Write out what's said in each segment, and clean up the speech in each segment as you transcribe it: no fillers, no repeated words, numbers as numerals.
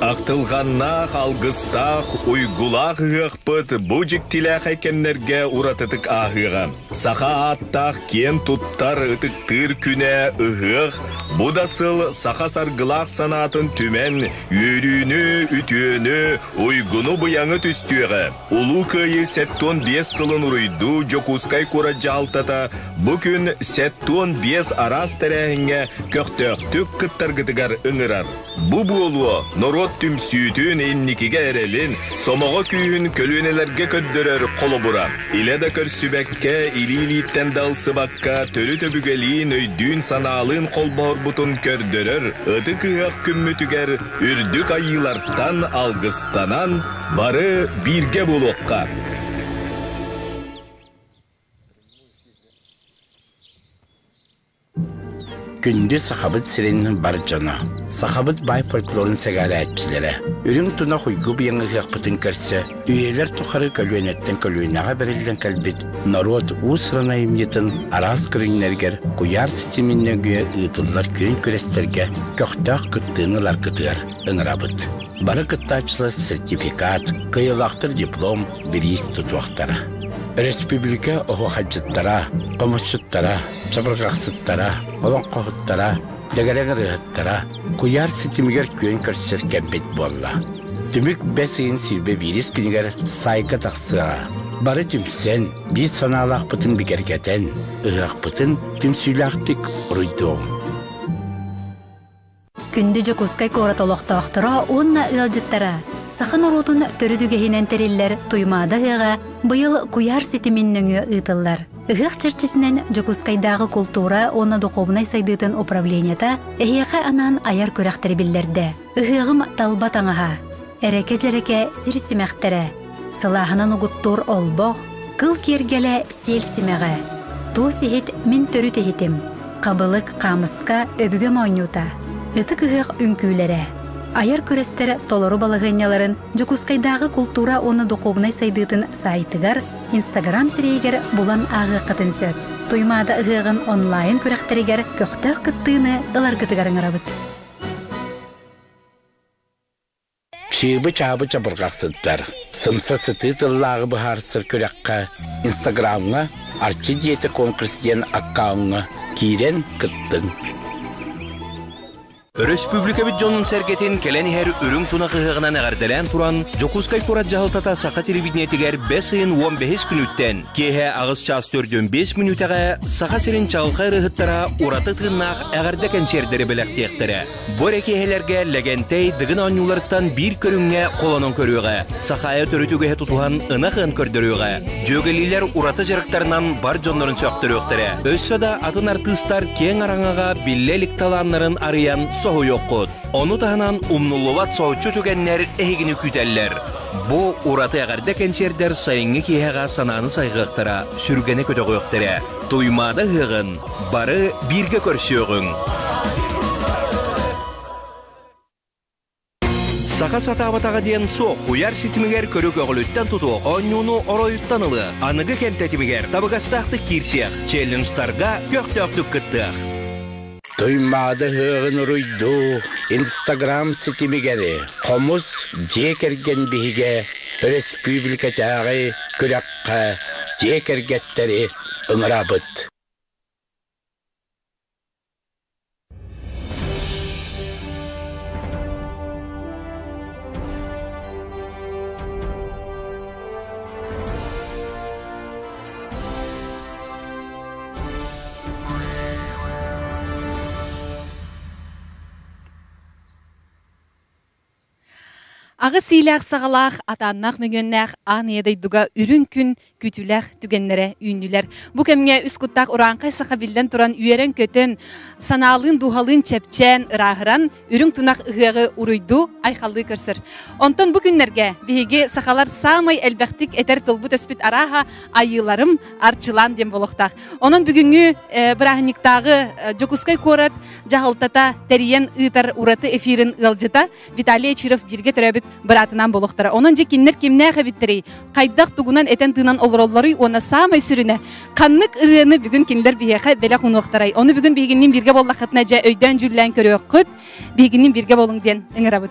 Ахтылҕаннаах, алгыстаах, уйгулаах ыһыахпыт бу дьиктилээхэй кэмнэргэ уратытык ааһыаҕа. Саха ааттаах киэн туттар, ытыктыыр күнэ ыһыах бу да сыл саха саргылаах санаатын түмэн, үөрүүнү, үтүөнү, уйгуну-быйаҥы түстүөҕэ. Улуу Кыайыы 75 сылын уруйдуу Дьокуускай куорат дьаһалтата бу күн 75 араас тэрээһиҥҥэ көхтөөхтүк кыттаргытыгар ыҥырар. Бу буолуо норуот түмсүүтүн, инникигэ эрэлин, сомоҕо күүһүн көлүөнэлэргэ көрдөрөр холобура. Илэ да көрсүбэккэ, илии-илииттэн да ылсыбакка, төрүт өбүгэлиин, өйдүүн-санаалыын холбоһорбутун көрдөрөр ытык ыһыах күммүтүгэр үрдүк айыылартан алгыстанан, бары бииргэ буолуохха! Күндү Сахабыт сирин бар дьоно, сахабыт баай фольклорун сэҥээрээччилэрэ, үрүҥ тунах уйгу быйаҥ ыһыахпытын көрсө, үйэлэр тухары көлүөнэттэн көлүөнэҕэ бэриллэн кэлбит норуот уус-уран айымньытын араас көрүҥнэригэр куйаар ситимин нөҥүө ыытыллар күөн күрэстэргэ көхтөөх кыттыыны ыларгытыгар ыҥырабыт. Бары кыттааччылар сертификат, кыайыылаахтар диплом, бириис тутуохтара. Өрөспүүбүлүкэ оһуохайдьыттара, хомусчуттара, чабырҕахсыттара, олоҥхоһуттара, дэгэрэҥ ырыаһыттара куйаар ситимигэр күөн көрсөр кэммит буолла. Түмүк бэс ыйын 21 күнүгэр саайка тахсыаҕа. Бары түмсэн, биир санаалаахпытын бигэргэтэн, ыһыахпытын түмсүүлээхтик уруйдуоҕуҥ. Күндү Дьокуускай куорат олохтоохторо уонна ыалдьыттара! Саха норуотун төрүт үгэһинэн тэриллэр Туймаада ыһыаҕа быйыл куйаар ситимин нөҥүө ыытыллар. Ыһыах чэрчитинэн Дьокуускайдааҕы култуура уонна духуобунай сайдыытын управлениета эһиэхэ анаан айар күрэхтэри биллэрдэ. Ыһыаҕым талба таҥаһа, эрэкэ-дьэрэкэ сир симэхтэрэ, сылааһынан угуттуур олбох, кыл киэргэлэ сиэл симэҕэ, туос иһит мин төрүт иһитим, хабылык, хаамыска, өбүгэ моонньуута, ытык ыһыах үҥкүүлэрэ, айар күрэстэр толору балаһыанньаларын Дьокуускайдааҕы култуура уонна духуобунай сайдыытын саайтыгар, Инстаграм сирэйигэр булан ааҕыаххытын сөп. Туймаада ыһыаҕын онлайн күрэхтэригэр көхтөөх кыттыыны ыларгытыгар ыҥырабыт. Чыыбы-чаабы чабырҕахсыттар, сымса сытыы тыллааҕы быһаарсар күрэххэ Инстаграмҥа Арчы дьиэтэ конкурс диэн аккауҥҥа киирэн кыттыҥ. Өрөспүүбүлүкэбит дьонун-сэргэтин кэлэн иһэр үрүҥ тунах ыһыаҕынан эҕэрдэлээн туран, Дьокуускай куорат дьаһалтата Саха телевидениетигэр бэс ыйын 15 күнүттэн киэһэ аҕыс чаас 45 мүнүүтэҕэ Саха сирин чаҕылхай ырыаһыттара ураты тыыннаах эҕэрдэ кэнсиэрдэри бэлэхтиэхтэрэ. Бу эрэ киэһэлэргэ Лэгэнтэй Дыгын оонньууларыттан биир көрүҥҥэ холонон көрүөҕэ, Сахаайа төрүт үгэһи тутуһан ынах ыан көрдөрүөҕэ, дьүөгэлиилэр ураты дьарыктарынан бар дьоннорун сөхтөрүөхтэрэ. Өссө да атын артыыстар киэҥ араҥаҕа биллэ илик талааннарын арыйан соһуйуоххут. Ону таһынан умнуллубат соһуччу түгэннэр эһигини күүтэллэр. Бу ураты эҕэрдэ кэнсиэрдэр сайыҥҥы киэһэҕэ санааны сайҕыахтара, сүргэни көтөҕүөхтэрэ. Туймаада ыһыаҕын бары бииргэ көрсүөҕүҥ! Саха сатаабатаҕа диэн суох куйаар ситимигэр көрү көҕүлүттэн тутуох, оонньууну оройуттан ылыах, аныгы кэм тэтимигэр табыгастаахтык киирсиэх, челленджтарга көхтөөхтүк кыттыах. Туймаада ыһыаҕын уруйдуу Инстаграм ситимигэр Хомус дьиэ кэргэн биһигэ өрөспүүбүлүкэтээҕи күрэххэ дьиэ кэргэттэри ыҥырабыт. Аҕыс иилээх-саҕалаах, атааннаах мөҥүөннээх аан ийэ дойдуга үрүҥ күн күүтүүлээх түгэннэрэ үүннүлэр. Бу кэмҥэ үс куттаах урааҥхай саха биллэн туран үөрэн-көтөн, санаалыын, дууһалыын чэпчээн, ырааһыран, үрүҥ тунах ыһыаҕы уруйдуу, айхаллыы көрсөр. Онтон бу күннэргэ биһиги сахалар саамай элбэхтик этэр тылбыт-өспүт арааһа айыыларым арчылаан диэн буолуохтаах. Онон бүгүҥҥү бырааһынньыктааҕы Дьокуускай куорат дьаһалтата тэрийэн ыытар ураты эфирин ыалдьыта Виталий Очиров бииргэ төрөөбүт быраатынаан буолуохтара. Онон дьэ кинилэр кимнээх эбиттэрий, хайдах тугунан этэн-тыынан олороллоруй уонна саамай сүрүнэ, ханнык ырыаны бүгүн кинилэр биһиэхэ бэлэх уунуохтарай. Ону бүгүн биһигинниин бииргэ буоллаххытына дьэ өйдөөн-дьүүллээн көрүөххүт, биһигинниин бииргэ буолуҥ диэн ыҥырабыт.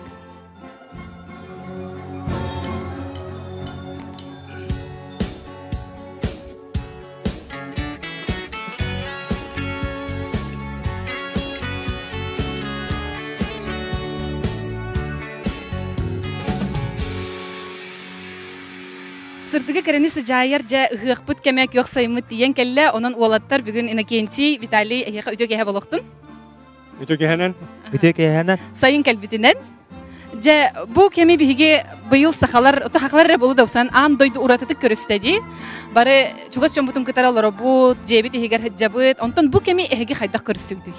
Сырдыгы кэрэни сыдьаайар дьэ ыһыахпыт кэмэ күөх сайыммыт тиийэн кэллэ. Онон уолаттар бүгүн Иннокентий, Виталий эһиэхэ үтүө киэһэ буолуохтун. Үтүө киэһэнэн. Үтүө киэһэнэн. Сайын кэлбитинэн. Дьэ, бу кэми биһиги быйыл сахалар, сахалар эрэ буолу да усан аан дойду уратытык көрүстэ дии. Бары чугас дьоммутун кытары олоробут, дьиэбит иһигэр сылдьабыт. Онтон бу кэми эһиги хайдах көрүстүгүтүй?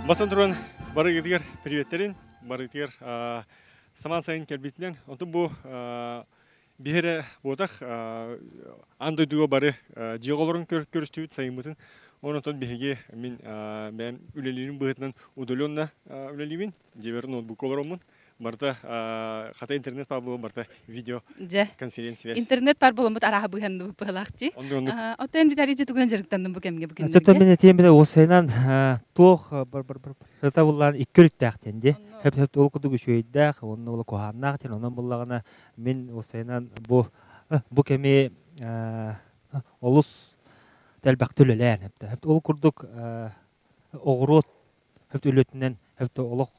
Бастан туран барыгытыгар приветтерин, барыгытыгар самаан сайын кэлбитинэн, онтон бу Биһиэрэ буотах аан дойдуга бары дьиэ оҕолорун көрүстүбүт сайыммытын. Онон биһиги мин бэйэм үлэлиирим быһыытынан удаленно үлэлиибин. Дьиэбэр ноутбукка олороммун. Барыта хата интернет баар буолан барыта видео конференция. Интернет бар буоламмыт арааһа быһанныбыт быһалаах дии. Оттон Виталий дьэ тугунан дьарыктанным бу кэмҥэ бу күннэргэ? Чөтө мин этиэм бile уосайынан туох бар буллаан икки өрүттээх диэн дии. Хөп ол курдук үчүгэйдээх уонна ол куһааннаах диэн онон буллаҕына Мин уопсайынан бу бу кэми олус элбэхтэ үлэлээн ол курдук оҕуруот үлэтинэн олох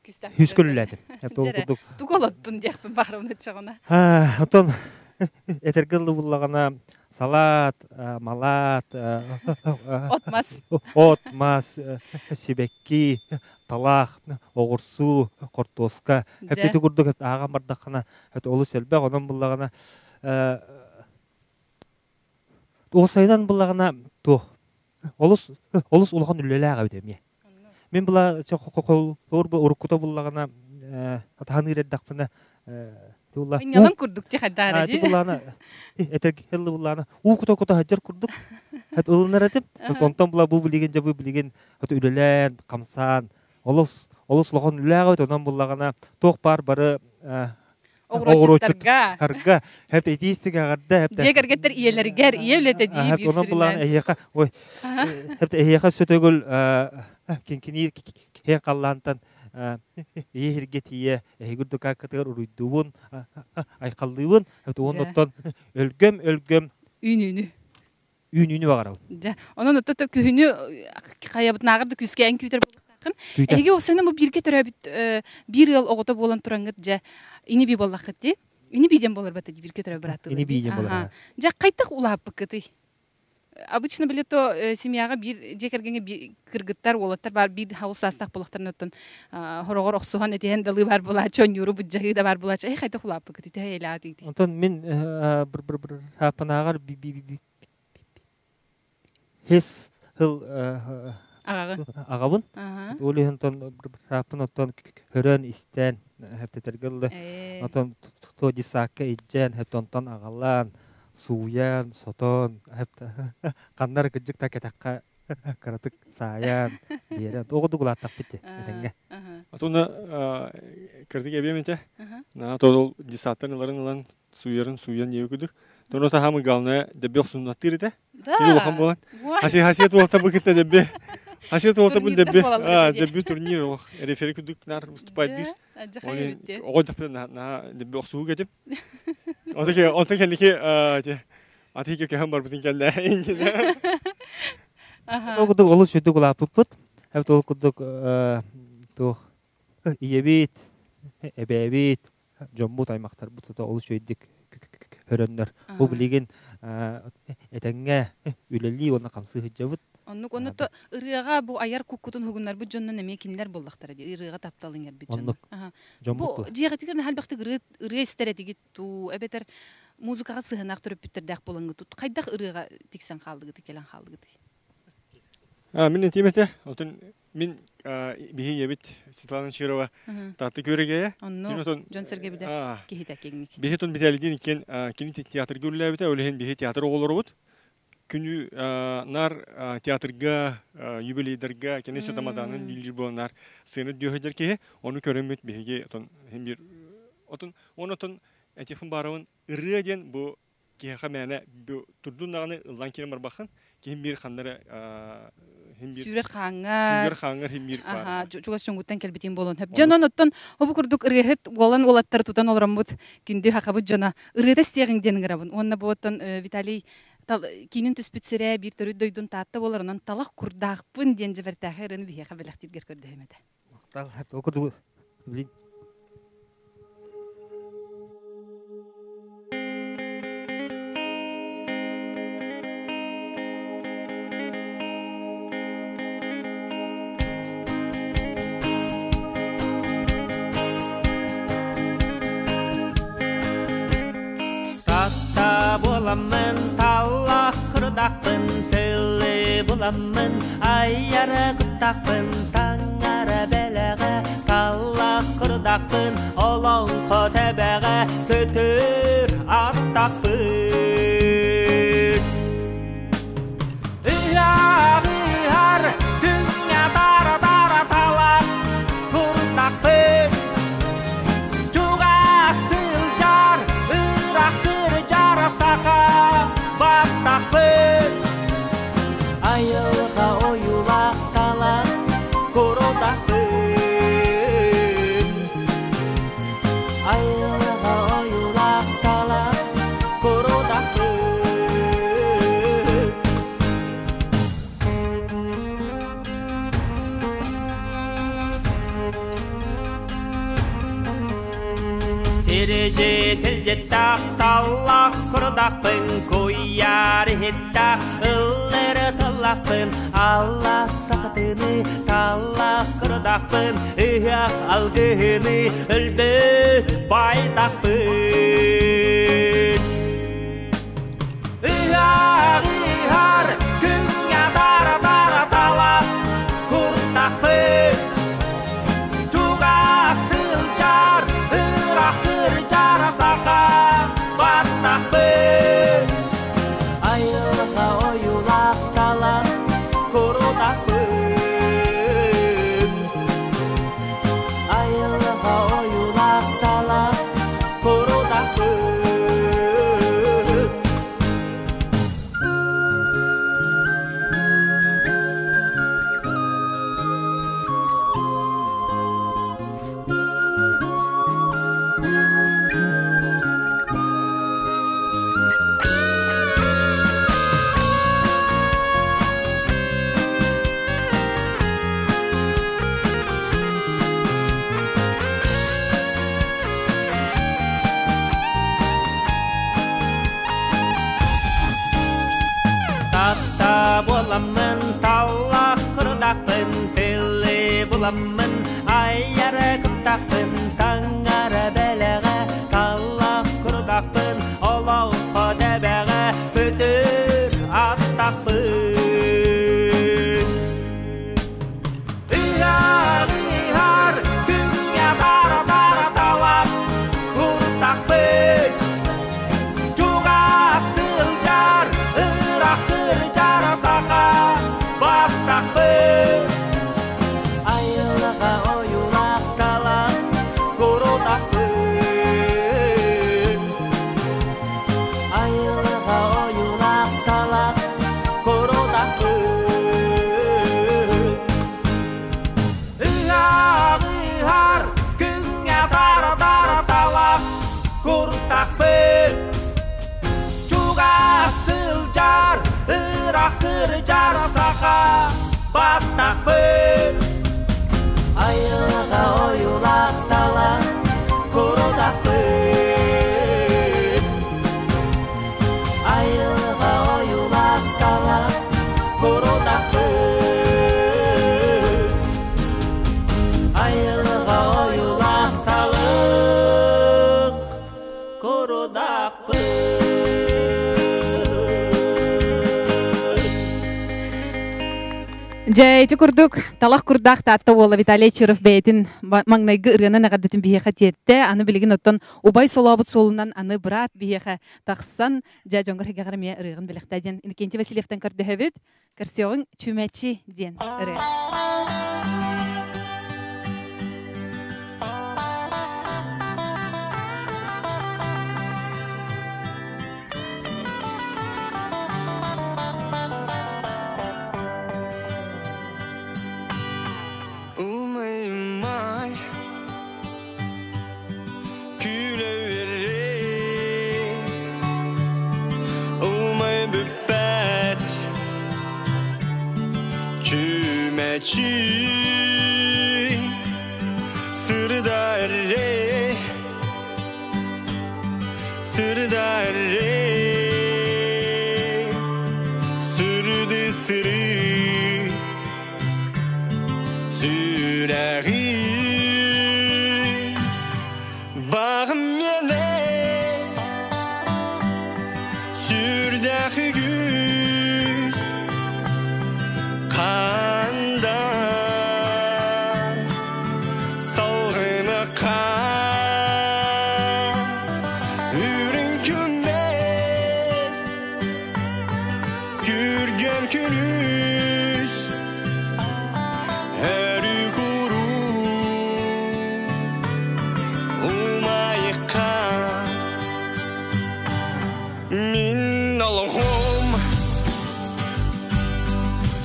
күүскэ үлэлээтим. Ол курдук тугу олоттун диэхпин баҕарабын оччоҕуна. Оттон этэргэ дылы буллаҕына салаат, малаат, от мас, от мас, сибэкки, талаах, оҕурсуу, хортуоска эппити курдук ааҕан бардаххына олус элбэх. Онон буллаҕына уопсайынан буллаҕына туох олус олус улахан үлэлээх эбит эмиэ. Мин була уруккута буллаҕына атаһаныыр эрдэхпинэ тула Инньалан курдук ти хайдаара дии. Буллаана этер буллаана уу кута кута хаджар курдук ылынар этим. Онтон була бу билигин жабы билигин үлэлээн, хамсаан, олус олус улахан үлээҕэ онон буллаҕына туох баар бары оҕуруотчуттарга харга хэп итиистик аҕарда хэп дьиэ кэргэттэр ийэлэригэр ийэ үлэтэ дии биир онон буллаҕына эһиэхэ ой хэп эһиэхэ сөтөгүл кинкиниир киэн халлаантан ийэ сиргэ тиийэ эһиги үрдүк уруйдуубун айхаллыыбын уон оттон өлгөм өлгөм үүнүүнү үүнүүнү баҕарабын. Дьэ, онон отто күһүнү хайабытынааҕар да күүскээн күүтэр буолуохтааххын. Эһиги осена бу бииргэ төрөөбүт биир ыал оҕото буолан тураңҥыт дьэ ини бии буоллаххыт дии. Ини бии диэн буолар бата бииргэ төрөөбүт бырааттыылар. Ини бии диэн буолар. Дьэ, хайдах улааппыккытый? Обычно биле то семьяҕа биир дьиэ кэргэҥҥэ кыргыттар, уолаттар баар биир хаус саастаах буоллахтарына оттон хороҕор охсуһан этиһэн далыы баар буолааччы, онньууру буддьаһыы да баар буолааччы. Эй, хайдах улааппыккытый? Төһө эйэлээх Онтон мин хааппанааҕар хес хыл аҕабын. Ол иһин хааппын оттон көрөн истэн хэптэтэргэ ылла. Отон то десакка ijжэн хэптонтон аҕалаан сууйан сотон ханнар кыдьык та кэтэххэ кыратык саайан биэрэн оҕо дугулааттахпыт этэҥҥэ. Атуна кырдык эбиэм этэ. На то десаттан ыларын ылан суйарын суйан диэби күдүк. Тоно тахамы главное дебби охсуннаттыр этэ. Кини улахан буолан. Хаси хасиет буолта бу кытта дебби. Хасиет буолта бу дебби. А дебби турнир олох рефери күдүк нар выступать дир. Оҕо даппы на дебби охсуу кетип. Отаке отаке Атыйга көһөн барбытын кэллэ. Ол курдук олус сүрдүк улааппыппыт. Эбит ол курдук туох ийэбит, эбээбит, дьоммут, аймахтарбыт олус үчүгэйдик көрөннөр. Бу билигин этэҥҥэ үлэлии уонна хамсыы сылдьабыт. Оннук онно то ырыаҕа бу айар куккутун уһугуннарбыт дьоннон эмиэ кинилэр буоллахтара дии ырыаҕа таптал иҥэрбит дьон. Оннук. Дьоммут Бу дьиэҕитигэр наһаа элбэхтик ырыа ырыа истэр этигит дуу эбэтэр музыкаҕа сыһыаннаах төрөппүттэрдээх буолаҥҥыт тут хайдах ырыаҕа тиксэн хааллыгытый кэлэн хааллыгытый? Мин этиим этэ, отун мин биһи ийэбит Светлана Чирова Таатта Күөрэгэйэ. Онно дьон-сэргэ билэр киһитэ киҥник. Биһи тун Виталийдиин иккиэн кини театрга үлэлээбитэ, ол иһин биһи театр оҕолоробут. Күнү нар театрга, юбилейдарга, кene сөтамаданын билир болнар сыны дүйөжер киһи, оны көрөмүт биһиги отон хим бир отон онотон этифин барабын ырыа диэн бу киһиэхэ мээнэ бу турдун даҕаны ыллаан киирэн барбаххын, киһим биир ханнара хим биир Сүүрэр хааҥҥар. Сүүрэр хааҥҥар хим биир баар. Чугас дьоҥҥуттан кэлбитин буолуон сөп. Дьон оттон обу курдук ырыаһыт уолан уолаттары тутан олороммут күндү хахабыт дьоно ырыата истиэҕиҥ диэн ыҥырабын. Уонна бу оттон Виталий киинин түспүт сирэ биир төрүт дойдун Таатта буолар, онон талах курдаахпын диэн дьэбэртээхэй ырыаны биһиэхэ бэлэхтииргэр көрдөһүм этэ. Махтал, ол курдук билин Таtta буоламмын, таллах курдахпын, тылы буламмын, айара куттахпын, таңара бэлэҕэ, таллах курдахпын, олоҥхо тэбэҕэ, көтөр аттахпын. Ыһар күҥҥэ тара-тара талах курдахпын, чугас сылдьар ыраах кырдьар саха баттахпын. Айылҕа ойуулаах талах курдахпын. Айылҕа ойуулаах талах курдахпын. Сирдьит-илдьиттах таллах курдахпын, куйаар иһиттах ыллыр тыллахпын, алла сахатыны таллах курдахпын, ыһыах алгыһыны өлбөт байтахпын. Ыһар ыһар күҥҥэ тара-тара талах куртахпын, чугас сылдьар ыраах кырдьар саха баттахпын. Айылҕа ойуулаах талах курдахпын. Айылҕа ойуулаах талах курдахпын. Таtta буоламмын, таллах курдахпын, тылы буламмын, айара куттахпын, таңара бэлэҕэ, таллах курдахпын, олоҥхо тэбэҕэ, көтөр аттахпын. Ыһар ыһар күҥҥэ тара-тара талах куртахпын, чугас сылдьар ыраах кырдьар саха баттахпын. Айылҕа ойуулаах талах курдахпын. Айылҕа ойуулаах талах курдахпын. Ыһар ыһар күҥҥэ тара-тара талах куртахпын, чугас сылдьар ыраах кырдьар саха баттахпын. Айылҕа ойуулаах талах курдахпын. Айылҕа ойуулаах талах курдахпын. Айылҕа ойуулаах талах курдахпын. Дьэ, ити курдук талах курдаах Таатта уола Виталий Чиров бэйэтин маҥнайгы ырыанан эҕэрдэтин биһиэхэ тиэртэ. Аны билигин оттон убай солообут суолунан аны быраат биһиэхэ тахсан, дьэ, дьоҥҥор иһигэҕэр эмиэ ырыаҕын бэлэхтээ диэн Иннокентий Васильевтан көрдөһөбүт. Көрсүөҕүҥ Чүмэчи диэн ырыа. Умай-май, күлэ Умай бүппэт, чүмэчи Сырда эрэ, сырда эрэ, сырды сыры, сүрэҕи Бағым мені сүрдэх үгүс қанда салғыны Үрін күнмен Күрген күнүс Өрі куру Умайыққа Мин алғым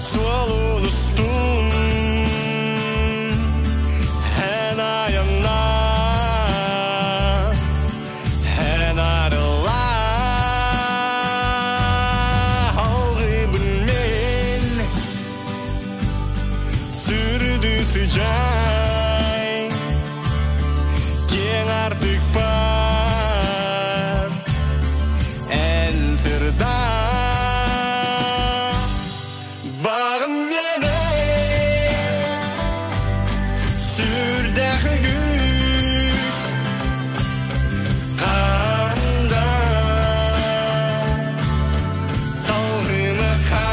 Суолун устун Эн аяннас Эн арыла Алгыбын мен Сүрдү сыжай Кең артык бар Эн сырда Бағым мені Сүрдэх үгүс Қанда Салғыны қа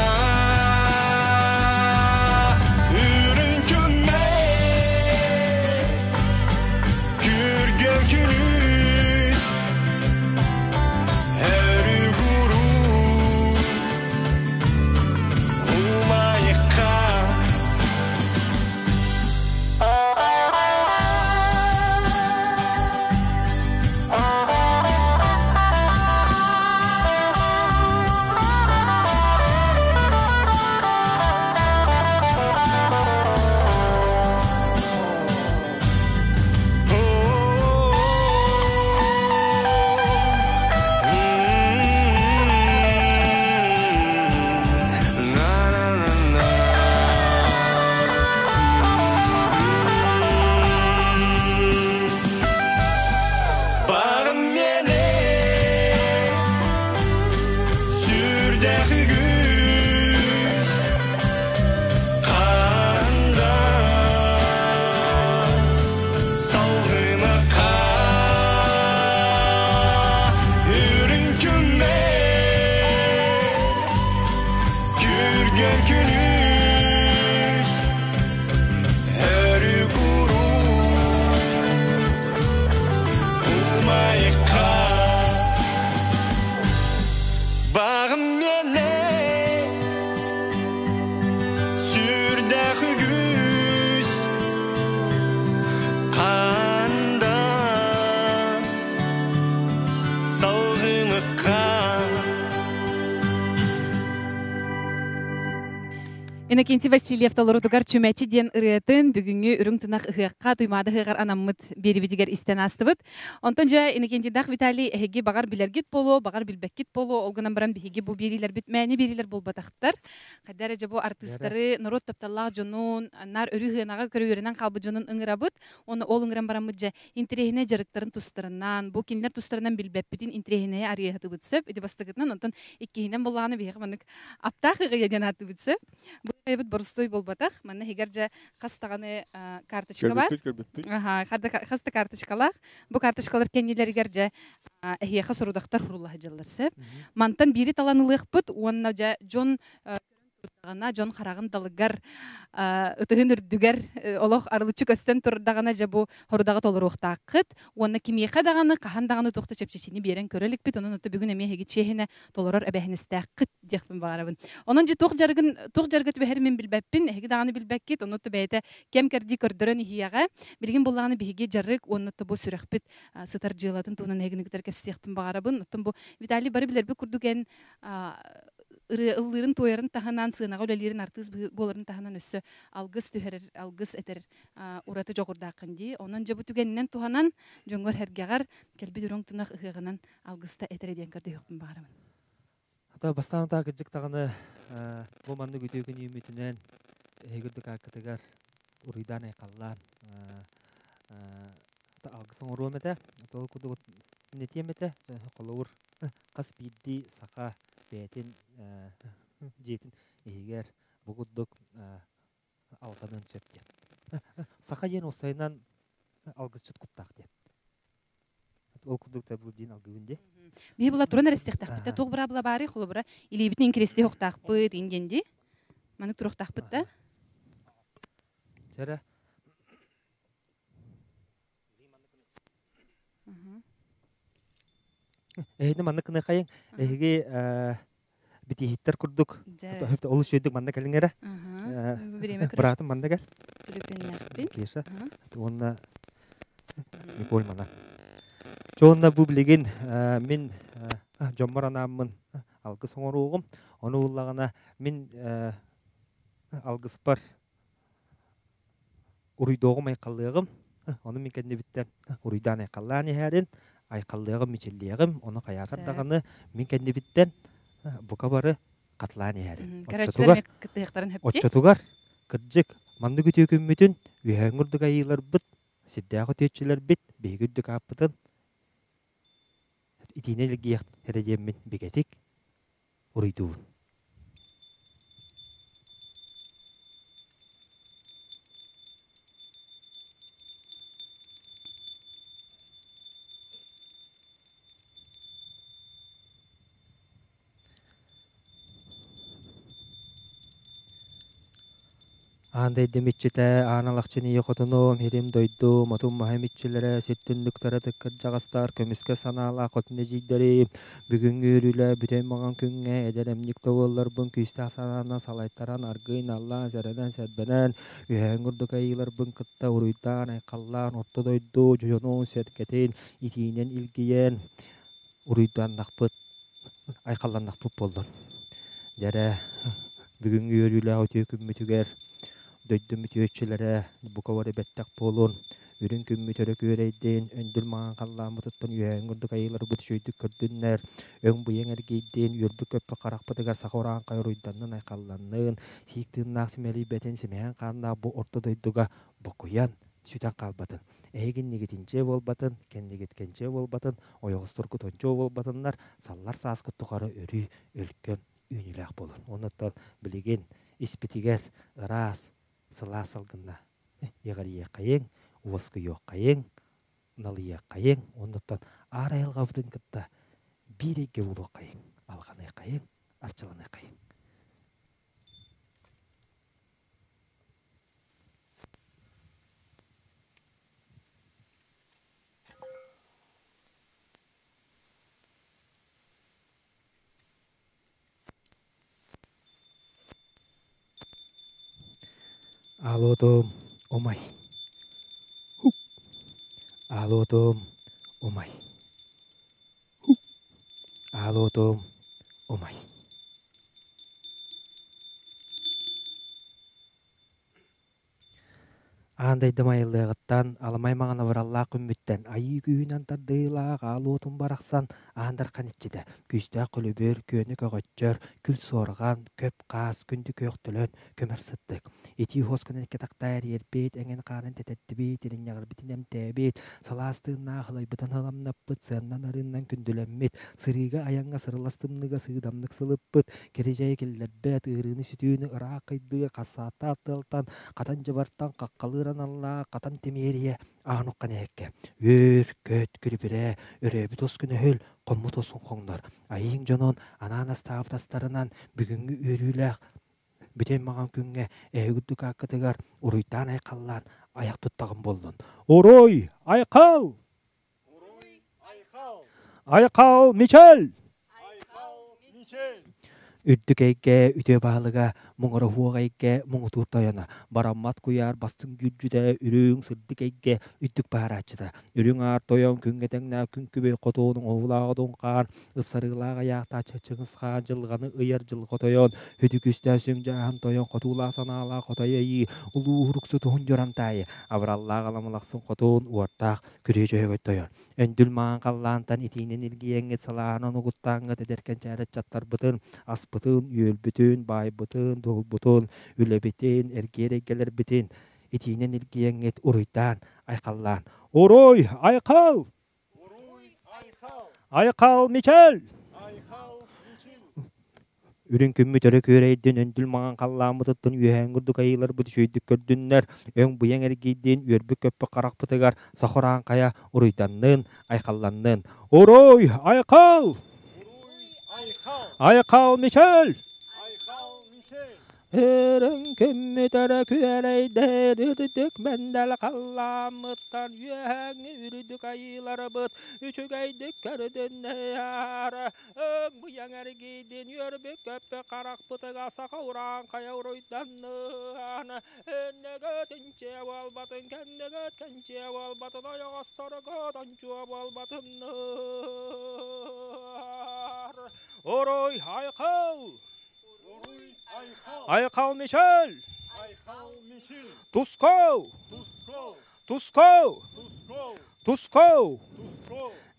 Үрін күнмен Күрген күнүс Өрі куру Умайыққа Бағым мені сүрдэх үгүс Қанда салғыны қа Үрін күнмен Күрген күнүс Өрі куру Умайыққа Бағым мені Сүрдэх үгүс Қанда Салғыныққа Иннокентий Васильев толорутугар Чүмэчи диэн ырыатын бүгүҥҥү үрүҥ тунах ыһыахха Туймаада ыһыаҕар анаммыт биэрибитигэр истэн аастыбыт. Онтон дьэ Иннокентийдаах Виталий эһиги баҕар билэргит буолуо, баҕар билбэккит буолуо, ол гынан баран биһиги бу биэриилэрбит мээнэ биэриилэр буолбатахтар. Хайда эрэ дьэ бу артыыстары, норуот тапталлаах дьонун, наар өрүү сыанаҕа көрө үөрэнэн хаалбыт дьонун ыҥырабыт. Уонна ол ыҥыран бараммыт дьэ интэриэһинэй дьарыктарын тустарынан, бу кинилэр тустарынан билбэппитин интэриэһинэйи арыйаһытыбыт сөп. Ити бастакытынан, онтон иккиһинэн буоллаҕына биһиэхэ маннык аптаах ыгыйа диэн ааттыыбыт сөп. Бу ыйбыт боростуой буолбатах. Манна иһигэр дьэ хас даҕаны карточка бар. Көрбүппүт, көрбүппүт. Аха, хас да карточкалаах. Бу карточкалар кэннилэригэр дьэ эһиэхэ сорудахтар хурулла сылдьаллар сөп. Мантан биири талан ылыахпыт уонна дьэ дьон Ана дьон хараҕын далыгар, ытыһын үрдүгэр олох арылыччы көстөн турдаҕына дьэ бу хорудаҕы толоруохтааххыт. Уонна кимиэхэ даҕаны, хаһан даҕаны туох да чэпчэчини биэрэн көрө иликпит. Онон ото бүгүн эмиэ эһиги чиэһинэ толорор эбээһинэстээххит диэхпин баҕарабын. Онон дьэ туох дьарыгын, туох дьарыга түбэһэрин мин билбэппин, эһиги даҕаны билбэккит. Ону то бэйэтэ кэм кэрдии көрдөрөн иһиэҕэ. Билигин буллаҕына биһиги дьарык уонна то бу сүрэхпит сытар дьыалатын туһунан эһигини кытары кэпсиэхпин баҕарабын. Оттон бу Виталий бары билэрбит курдук эн ырыа ыллыырын-туойарын таһынан, сыанаҕа үлэлиирин артыыс буоларын таһынан өссө алгыс түһэрэр, алгыс этэр ураты дьоҕурдааххын дии. Онон дьэ бу түгэнинэн туһанан, дьоҥҥор-сэргэҕэр кэлбит үрүҥ тунах ыһыаҕынан алгыста этэрэ диэн көрдөһүөхпүн баҕарабын. Ата бастаан утаа кырдьык даҕаны бу маннык үтүө күн үүммүтүнэн эһиги үрдүк ааккытыгар уруйдаан айхаллаан алгыс оҥоруом этэ. Ол курдук этиэм этэ. Холобур, хас биирдии саха бэйэтин дьиэтин иһигэр бу курдук алҕаныан сөп диэн. Саха диэн уопсайынан алгысчыт куттаах диэн. Ол курдук да бу диэн алгыбын дии. Биһи була туран эрэ истиэхтээхпит да туох быраабыла баарый холобура илиибитин инкиристии охтаахпыт ингэн дии. Маннык туруохтаахпыт да. Чэрэ. Эһини маннык гыныахайыҥ. Эһиги битииһиттэр курдук олус үөрдүк манна кэлиҥ эрэ. Быраатым манна кэл. Түлүпүннээхпин. Кеша. Уонна Николь мана. Чэ уонна бу билигин мин дьоммор анааммын алгыс оҥоруоҕум. Ону буллаҕына мин алгыспар Уруйдуоҕум айхаллыаҕым, ону мин кэннибиттэн уруйдаан айхаллаан иһээрин, айхаллыаҕым мичиллиэҕим, ону хайаатар даҕаны мин кэннибиттэн бука бары хатылаан иһээрин. Көрөөччүлэр кыттыһыахтарын сөп Оччотугар, кырдьык, маннык үтүө күммүтүн үөһээҥҥи үрдүк айыыларбыт, сирдээх үтүөччүлэрбит биһиги үрдүк ааппытын итиинэн илгийэх эрэ диэммин бигэтик уруйдуубун. Аан дойдум иччитэ, аан алахчын ийэ хотунум, иһирим дойдум, отум маһым иччилэрэ, сир түннүктэрэ тыккырдьаҕастар, көмүскэ санаалаах хотун эдьиийдэрим, бүгүҥҥү үөрүүлэ бүтэй маҥан күҥҥэ эдэр эмньик да буолларбын күүстээх санаанан салайтаран, аргыый наллаан, сэрэнэн-сэрбэнэн, үөһээҥҥи ордук айыыларбын кытта уруйдаан, айхаллаан, орто дойду дьонун сэргэтин итиинэн илгийэн, уруйданнахпыт айхалланнахпыт буоллун. Дьэ эрэ, бүгүҥҥү үөрүүлээх үтүө күммүтүгэр дойдум үтүөччүлэрэ бука бары бэттэх буолун, үрүҥ күммүт өрө күөрэйдин, өндүл маҥан халлааммытыттан үөһээҥҥи ордук айыыларбыт үчүгэйдик көрдүннэр, өҥ-быйаҥ эргийдин, үөрбүт-көппүт харахпытыгар саха урааҥхай уруйданнын, айхалланнын, сиик тыыннаах симэлийбэтин, симэһин хааннаах бу орто дойдуга бокуйан, сүтэн хаалбатын. Эһигиннигитинчиэ буолбатын, кэннигиткэнчиэ буолбатын, ойоҕосторгут ончуо буолбатыннар, саллар сааскыт тухары өрүү өлкөм үүнүүлээх буолун. Оннуттан билигин испитигэр ыраас, сылаас салгынна иҕэрийиэххэйиҥ, уоскуйуоххайыҥ, налыйыаххайыҥ, оннуттан аар айылҕабытын кытта биир эйгэ буолуоххайыҥ, алҕаныаххайыҥ, арчыланыаххайыҥ. Аалуотум умай. Аалуотум умай. Аалуотум умай. Аан дойдум айыллыаҕыттан, аламай маҥан абыраллаах күммүттэн, айыы күүһүнэн тардыылаах аал уотум барахсан аан дархан иччитэ, күүстээх көлүбүр, күөнү көҕөччөр, күл суорҕан, көп хаас, күндү күөх төлөн, көмөр сыттык. Итии хуоскунан икки тахтаа эриэрбит, эҥин хаарын тэтэрдибит, иринньэҕирбитин эмтээбит, салаас тыыннаах ылайбытын ыламнаппыт, сыаннан арыыннан күндүлэммит, сырыыга-айаҥҥа сырылас тымныыга сыыдамнык сылыппыт, киридьэйи киллэрбэт, ыарыыны-сүтүүнү ыраах хайдыыр, хассааттаах тыалтан, хатан дьыбартан хаххалыыр аналлаах хатан тимиэрийэ аан уххан эһэккэ үөр көт күрүбүрээ өрөөбүт ос күнөһүл хоммут осун хоҥнор айыыҥ дьонун анаан астаабыт астарынан бүгүҥҥү үөрүүлээх Бүтэй маҕан күҥҥэ эһиги үрдүк ааккытыгар уруйдаан айхаллаан айах туттаҕым буоллун. Уруй! Айхал! Айхал Мичел! Үрдүк эйгэ үтүө баһылыга, муҥура суох эйгэ муҥутуур тойоно, бараммат куйаар бастыҥ дьүрдьүтэ, үрүҥ сырдык эйгэ үрдүк баһарааччыта, үрүҥ аар тойон күҥҥэ тэҥнээх күн күбэй хотуун оҥоһуулаах одун хаан, ыпсарыылаах айаахтаах Чыҥыс хаан дьылҕаны ыйар дьылҕа тойон, хүтүкүстээх сүҥ дьааһын тойон хотуулаах санаалаах хотой айыы, улуу уруксутуһун дьурантаайы, абыраллаах аламалахсын хотуун уортаах күрүө дьөһөгөй тойон. Өндүл маҥан халлаантан итиинэн илгийэҥҥит салаанан угуттааҥҥыт эдэр кэнчээри ыччаттарбытын, аспытын, үөлбүтүн, баайбытын, дуолбутун, үлэбитин, эргиэр эйгэлэрбитин итиинэн илгийэҥҥит уруйдаан, айхаллаан. Уруй! Айхал! Айхал Мичел! Үрүҥ күммүт өрө күөрэйдин, өндүл маҥан халлааммытыттан үөһээҥҥи курдук айыыларбыт үчүгэйдик көрдүннэр, өҥ-быйаҥ эргийдин, үөрбүт-көппүт харахпытыгар саха урааҥхайа уруйданнын, айхалланнын. Уруй! Айхал! Айхал Мичел! Үрүҥ күммүт өрө күөрэйдин, үрдүк мэндэл халлааммыттан үөһээҥҥи үрдүк айыыларбыт үчүгэйдик көрдүннэр. Өҥ-быйаҥ эргийдин, үөрбүт-көппүт харахпытыгар саха урааҥхайа уруйданныан. Иннигит инчиэ буолбатын, кэннигит кэнчиэ буолбатын, ойоҕосторгут ончуо буолбатыннар. Уруй айхал! Айхал Мичел! Тусков! Тусков! Тусков!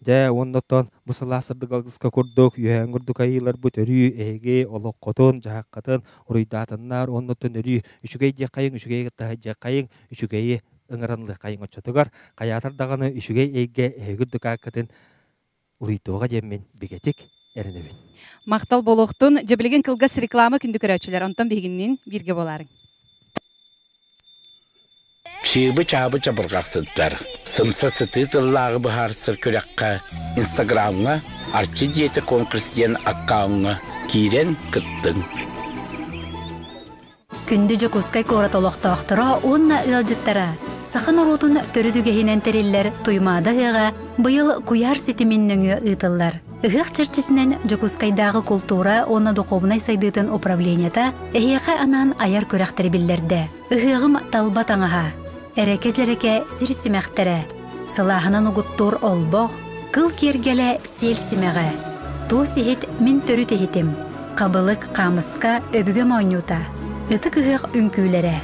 Дьэ, уонна оттон бу сылаас сырдык алгыска курдук, үөһээҥ курдук айыыларбыт өрүү эһиги олоххутун, дьаһаххытын уруйдаатыннар уонна оттон өрүү үчүгэй диэххэйиҥ, үчүгэйи кытта сылдьыаххайыҥ, үчүгэйи ыҥыран ылыаххайыҥ оччотугар хайаатар даҕаны үчүгэй эйгэ эһиги үрдүк ааккытын уруйдуоҕа диэммин бигэтик эрэнэбин. Махтал буолуохтун. Дьэ билигин кылгас реклама күндү көрөөччүлэр. Онтон биһигинниин бииргэ буолаарыҥ. Чыыбы-чаабы чабырҕахсыттар, сымса сытыы тыллааҕы быһаарсар күрэххэ Инстаграмҥа Арчы дьиэтэ конкурс диэн аккауҥҥа киирэн кыттыҥ. Күндү Дьокуускай куорат олохтоохторо уонна ыалдьыттара! Саха норуотун төрүт үгэһинэн тэриллэр Туймаада ыһыаҕа быйыл куйаар ситимин нөҥүө ыытыллар. Ыһыах чэрчитинэн Дьокуускайдааҕы култуура уонна духуобунай сайдыытын управлениета эһиэхэ анаан айар күрэхтэри биллэрдэ. Ыһыаҕым талба таҥаһа, эрэкэ-дьэрэкэ сир симэхтэрэ, сылааһынан угуттуур олбох, кыл киэргэлэ сиэл симэҕэ, туос иһит мин төрүт иһитим, хабылык, хаамыска, өбүгэм оонньуута, ытык ыһыах үҥкүүлэрэ,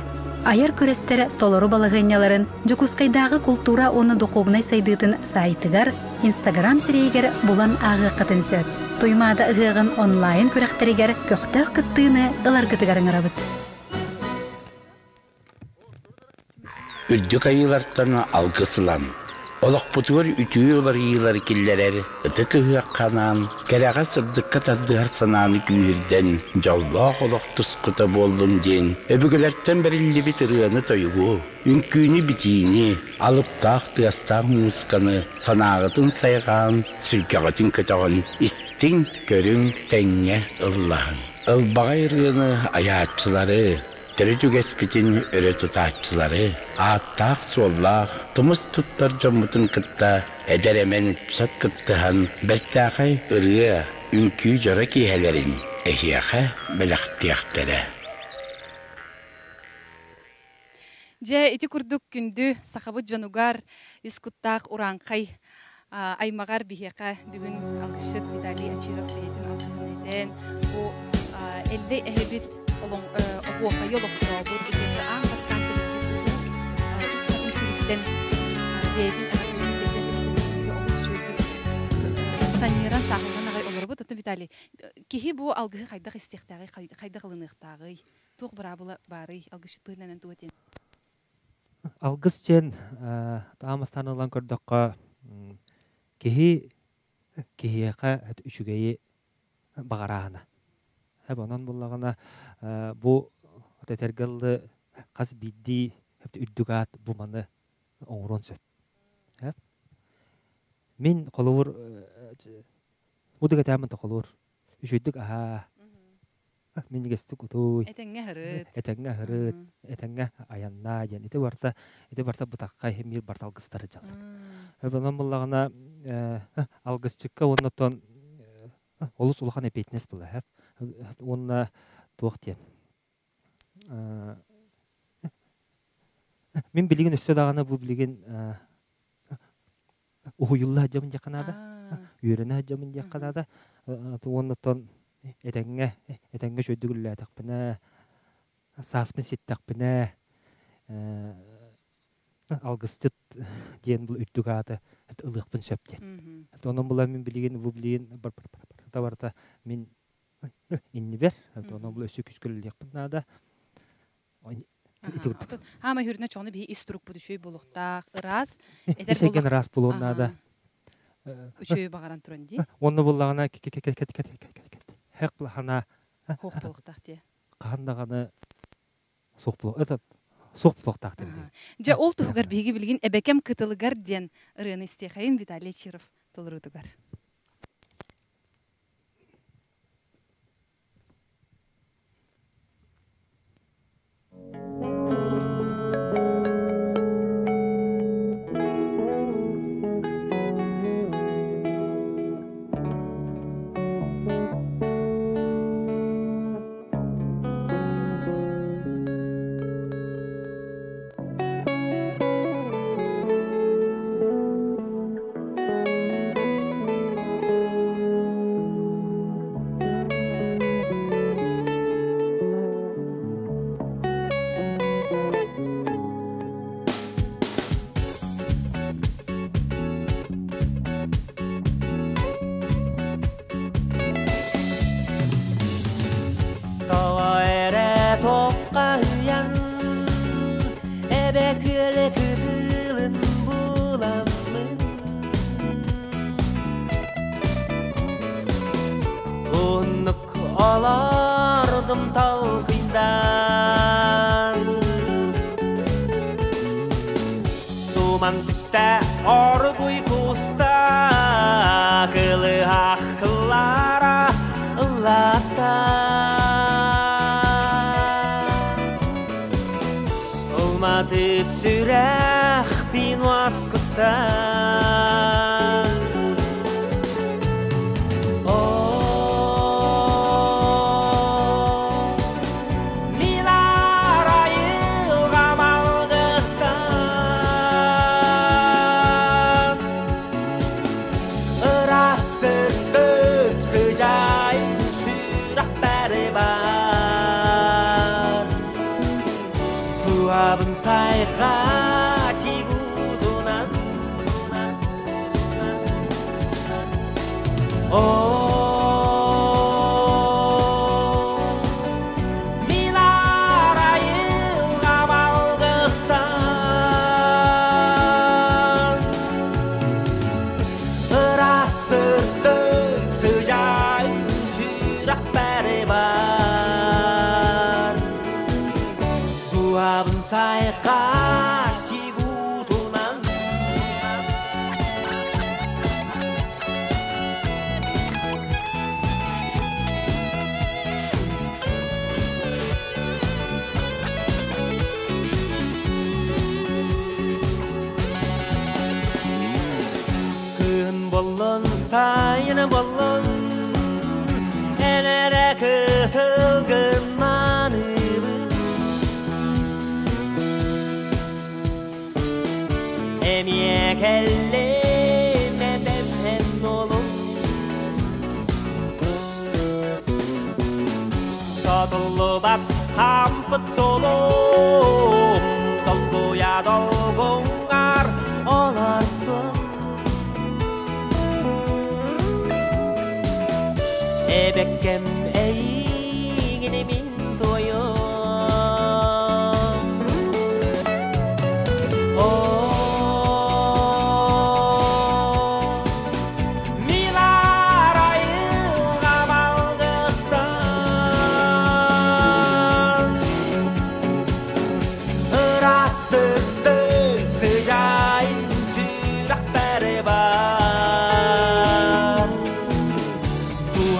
айар күрэстэр толору балаһыанньаларын Дьокуускайдааҕы култуура уонна духуобунай сайдыытын саайтыгар, Инстаграм сирэйигэр булан ааҕыаххытын сөп. Туймаада ыһыаҕын онлайн күрэхтэригэр көхтөөх кыттыыны ыларгытыгар ыҥырабыт. Үрдүк айыылартан алгыс ылан, олохпутугар үтүө уларыйыылары киллэрэр ытык ыһыахха анаан, кэрэҕэ-сырдыкка тардыһар санааны күүһүрдэн, дьоллоох олох тускута буоллун диэн өбүгэлэртэн бэриллибит ырыаны-тойугу, үҥкүүнү-битиини, алыптаах тыастаах муусуканы санааҕытын сайҕаан, сүргэҕитин көтөҕөн истиҥ, көрүҥ, тэҥҥэ ыллаһыҥ. Ылбаҕай ырыаны айааччылары, төрүт үгэспитин өрө тутааччылары, ааттаах-суоллаах, тумус туттар дьоммутун кытта эдэр-эмэн ыччат кыттыһан бэртээхэй ырыа, үҥкүү дьоро киэһэлэрин эһиэхэ бэлэхтиэхтэрэ. Дьэ, ити курдук күндү сахабыт дьонугар үс куттаах урааҥхай аймаҕар биһиэхэ бүгүн алгысчыт Виталий Очиров бэйэтин алгыһын этэн, бу Эллэй эһэбит оһуохайы олохтообут итиэннэ аан бастаан төрүппүт үс хатыҥ сириттэн бэйэтин эҕэрдэтин тиэрдэн түмүктүүргэ олус үчүгэйдик санньыаран сааһыланан аҕай олоробут. Оттон Виталий, киһи бу алгыһы хайдах истиэхтээҕий, хайдах ылыныахтааҕый? Туох быраабыла баарый? Алгысчыт быһыытынан тугу этиэн? Алгыс диэн таамастаан ылан көрдөххө, киһи киһиэхэ үчүгэйи баҕарааһына. Онон буллаҕына бу этэргэ дылы хас биирдии үрдүк аат бу маны оҥоруон сөп. Мин холобур удук этэммин холобур үчүгэйдик аһаа. Минигестик утуй. Этеңге хырыт. Этеңге хырыт, этеңге аянна диэн. Ити барта бутакка хемир барта алгыстары жалар. Онон буллагана алгысчыкка оннотон олус улахан эпетнес була. Онна туох диэн. Мин билигин өссө даҕаны бу билигин уһуйулла дьамын дьаканаада. Үөрэнэ дьамын дьаканаада. Оннотон этеңге этеңге шөйдүгүллээтэхпинэ сааспын ситтахпинэ алгысчыт диэн бул үрдүк ааты ылыахпын сөп диэн. Онон була мин билигин бу билигин барта мин иннибер. Онон бул өссө күскөлүлүөхпүн наада. Хама хүрүнө чоңну биһи ис турук бу үшөй болуктаах, ырас, этер болук. Ырас болуон наада. Үшөй багаран туран ди. Онну буллагана хек хана хох болуктаах ди. Кандаганы сух бол. Это сух болуктаах ди. Жа ол тугар биһиги билгин эбекем кытылыгар диэн ырыаны истехайын Виталий Чиров толорутугар.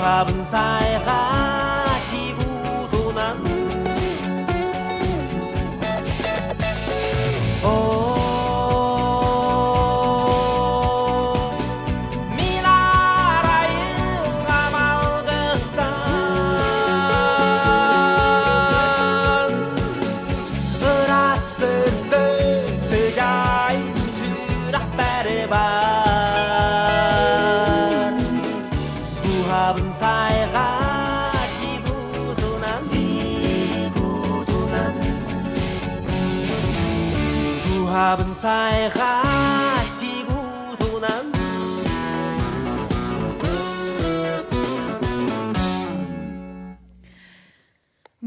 Tuhabın sayha sigu Дууһабын сайҕа сибутунан Сибутунан Дууһабын сайҕа сибутунан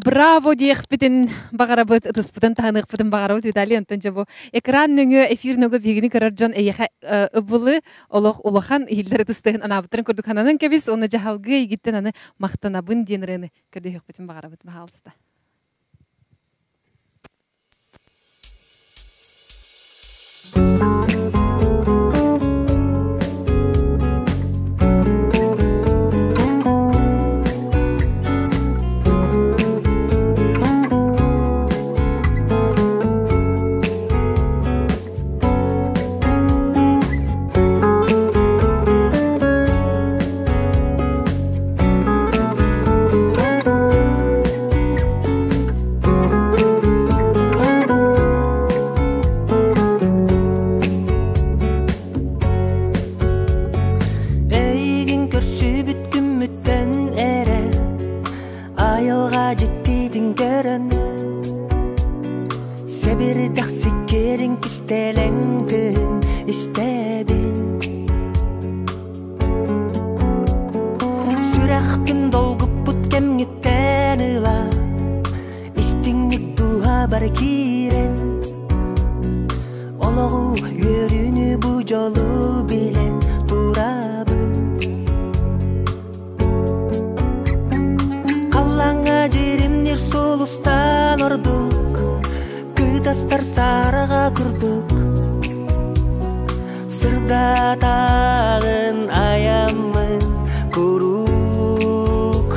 Браво диэхпитин баҕарабыт, ытыспытын таһыныахпытын баҕарабыт Виталий онтон дьэ бу экран нөҥүө, эфир нөҥүө биһигини көрөр дьон эйиэхэ ыбылы олох улахан иһиллэр ытыстыһын анаабыттарын курдук хананан кэбис уонна дьаһалгыы эйигиттэн аны махтанабын диэн ырыаны көрдөһүөхпүтүн баҕарабыт баһаалыста. Эйигин көрсүбүт күммүттэн эрэ Айылҕа дьиктитин көрөн Сэбирдэх сиккиэрин кистэлэҥ тыын истэбин Сүрэхпин долгуппут кэмҥиттэн ыла Истиҥник дууһабар киирэн Олоҕу үөрүүнү бу дьолу билэн турабын Халлааҥҥа дьиримниир сулустан ордук Кытастар сараҕа курдук Сырдатаҕын айаммын куруук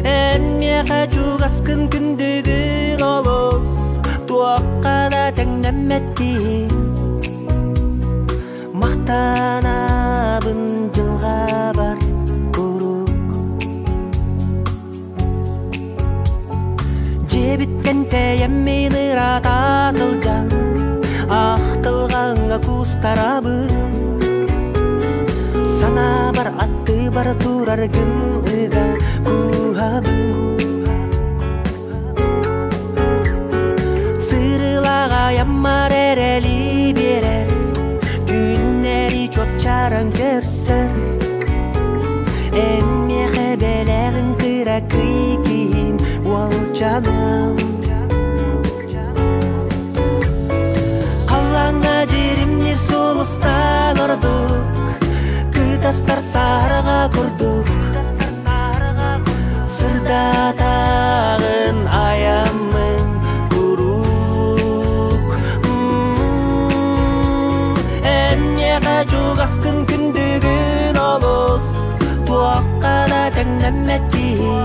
Эн миэхэ чугаскын күндүгүн олус Туохха да тэҥнэммэт киһи Махтанабын дьылҕабар куруук Дьиэбиттэн тэйэммин ыраата сылдьан Ахтылҕаҥҥа куустарабын Санаабар аттыбар тураргын ыга кууһабын Сырылаҕайаммар эрэли биэрэр Түүннэри чуопчаран көрсөр Эн миэхэ бэлэҕин кыракый киһим уолчаным Халлааҥҥа дьиримниир сулустан ордук Кытастар сараҕа курдук Сырдатаҕын айаммын куруук Эн миэхэ чугаскын күндүгүн олус Туохха да тэҥнэммэт киһи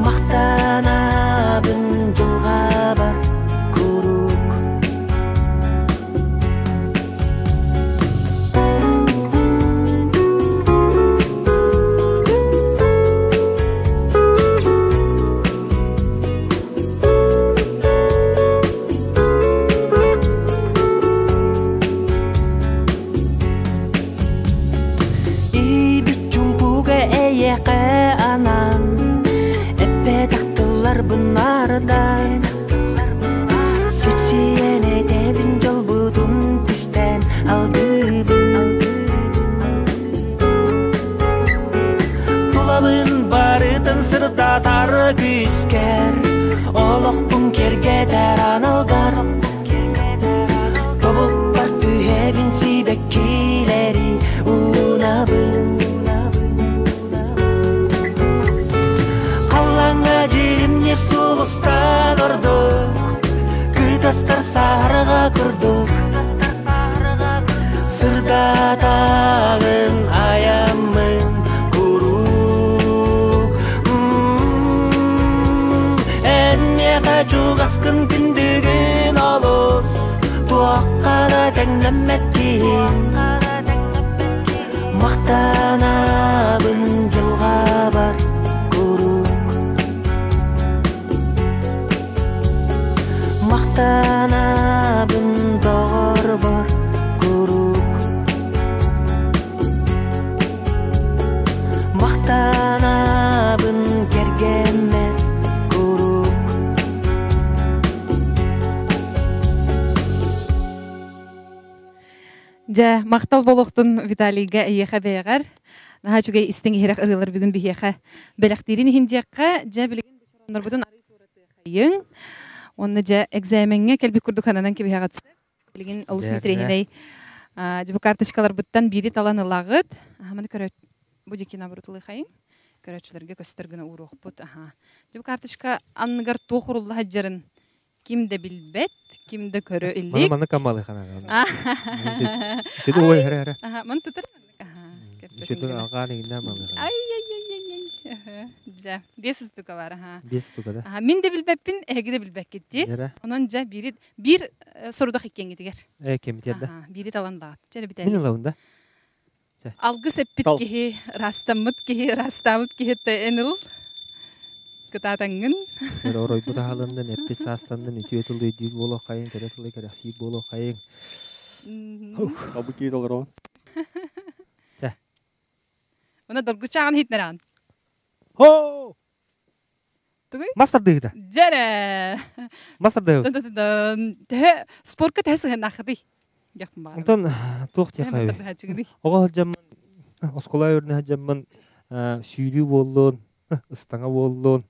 Махтанабын дьылҕабар куруук Ибит чумпуга эйиэхэ анаан Эппэтэх тылларбын ардаан Сипсийэн этэбин дьолбутун түстээн алгыыбын Тулабын барытын сырдатар күүскэр Олохпун киэргэтэр аналгар Тобукпар түһэбин сибэккилэри уунабын Халлааҥҥа дьиримниир сулустан ордук Кытастар саһарҕа курдук Сырдатаҕын айаммын куруук Эн миэхэ чугаскын күндүгүн олус Туохха да тэҥнэммэт киһи Махтанабын дьылҕабар куруук Махтанабын доҕорбор куруук. Махтанабын кэргэммэр куруук. Дьэ, махтал буолуохтун Виталийга эйиэхэ бэйэҕэр. Наһаа үчүгэй истиҥ иһирэх ырыалар бүгүн биһиэхэ бэлэхтиирин иһин диэххэ. Дьэ, билигин бу чороннорбутун арыый туоратыахайыҥ. Уонна дьэ, экзамеҥҥа кэлбит курдук хананан кэбиһэҕит. Билигин олус интэриэһинэй дьэ, бу карточкаларбыттан биири талан ылаҕыт. Аха, маны көрө бу дьикки набрутылыхайыҥ. Көрөөччүлэргэ көстөр гына ууруохпут. Аха. Дьэ, бу карточка анныгар туох урулла сылдьарын ким да билбэт, ким да көрө илик. Маны маны камалы ханаган. Чүдү ой хара хара. Аха, маны тутар Чүдү алгаан игиннэ малы. Ай ай ай ай ай. Дьэ, биэс устука бар аха. Биэс устука да. Аха, мин да билбэппин, эһиги да билбэккит дии. Онон дьэ биири биир сорудах иккиэҥҥитигэр. Э, кемитер да. Биири талан лаат. Чэ, битэ. Мин ылабын да. Алгыс эппит киһи, ыраастаммыт киһи, ыраастаабыт киһи эн ыл. Кытаатаҥҥын. Оройбут аһалыннын, эппит саастаннын, үтүө тылы өйдүүр буолуоххайыҥ, кэрэ тылы кэрэхсиир буолуоххайыҥ. Абы киит олорон. Чэ. Уна доргучааҕын иһитнэрэҕин. Хо! Тугуй? Мас тардыыта. Дьэрэ! Мас тардыыта. Төһө спортка төһө сыһыаннааххытый? Диэхпин баҕарабын. Онтон туох диэххэ Оҕо сылдьаммын, оскуола өрүнэ сылдьаммын сүүрүү буоллун, ыстаҥа буоллун.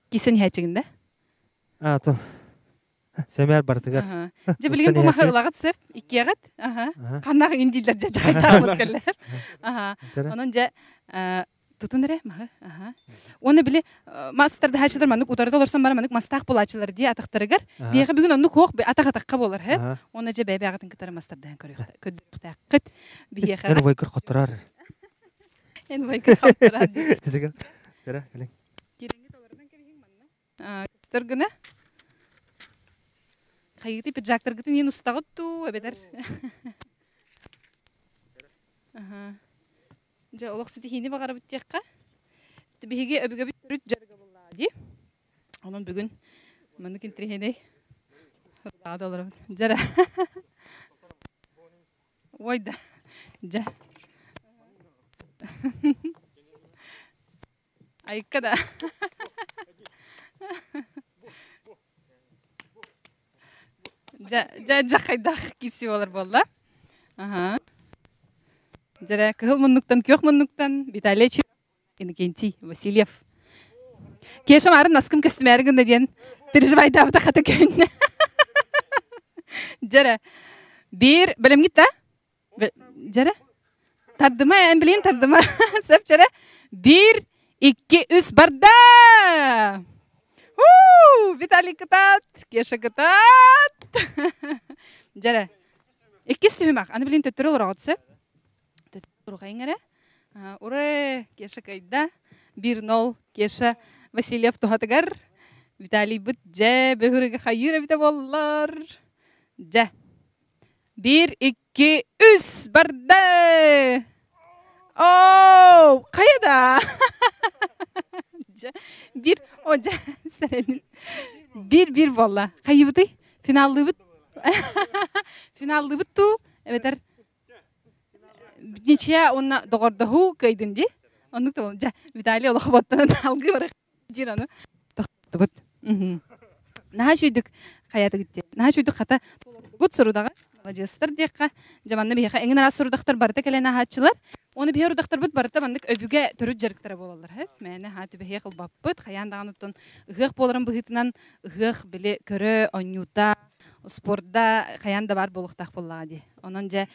Кисен иһээччигин да? Аатын Сэмээр барытыгар. Дьэ билигин бу маһы ылаҕыт сөп, иккиэҕит. Ханнаах индииллэр дьэ дьахайтаамыс кэллэр. Онон дьэ тутун эрэ маһы. Уонна били мастардаһааччылар маннык утарыта олорсон баран маннык мастаах буолааччылар дии атахтарыгар. Биһиэхэ бүгүн оннук хуох атах атахха буолар һэ. Уонна дьэ бэйэ-бэйэҕитин кытары мастардаһан көрүөхтээххит. Биһиэхэ. Эн убайгар хоттороор. Эн убайгар хоттороор. Кэрэ, кэлиҥ. Кирэҥҥит олорунан кэбиһиҥ манна. Көстөр гына. Хайыгыты пиджактаргытын иин устаҕыт дуу, эбэтэр? Дьэ, олох ситиһиини баҕарабыт диэххэ. Биһиги өбүгэбит төрүт дьарыга буоллаҕа дии. Онон бүгүн маннык интэриэһинэй да олоробут. Дьэрэ. Ой да. Дьэ. Айыкка да. Дьэ, дьэ, дьэ хайдах киирсии буолар буолла. Аха. Дьэрэ, кыһыл муннуктан, күөх муннуктан Виталий Иннокентий Васильев. Кешам арын наскым көстүмээри гынна диэн переживайдаабыта хата көһүннэ. Дьэрэ, биир бэлэмҥит да? Дьэрэ, Тардыма, эн билин тардыма. Сөп дьэрэ. Биир, икки, үс, барда! У, Виталий кытаат, Кеша кытаат. Дьэрэ. Иккис түһүмэх. Аны билин төттөрү олороҕут сөп. Төттөрү эрэ. Ура, Кеша кайда. 1-0 Кеша Васильев туһатыгар. Виталийбыт дьэ бөһүрүгэ хайыыр эбитэ буоллар. Дьэ. Биир, икки, үс, барда! Оо, хайа да? Дьэ, биир, о, дьэ, сэрэнин. Биир-биир буолла. Хайыбытый? Финаллыыбыт? Финаллыыбыт туу? Эбэтэр ничья уонна доҕордоһуу кыайдын дии. Оннук да Дьэ, Виталий олох боттанан алгыы барах диир аны. Тохтубут. Наһаа үчүйдүк хайатыгыт диэн. Наһаа үчүйдүк хата толордугут сорудаҕа. Маладьыастар диэххэ. Дьэ манна биһиэхэ эҥин араас сорудахтар барыта кэлэн ааһааччылар. Уонна биһи орудахтарбыт барыта маннык өбүгэ төрүт дьарыктара буолаллар. Мээнэ аһаа түбэһиэх ылбаппыт. Хайаан даҕаны оттон ыһыах буоларын быһыытынан ыһыах били көрө, оонньуута, спорда хайаан да баар буолуохтаах буоллаҕа дии. Онон дьэ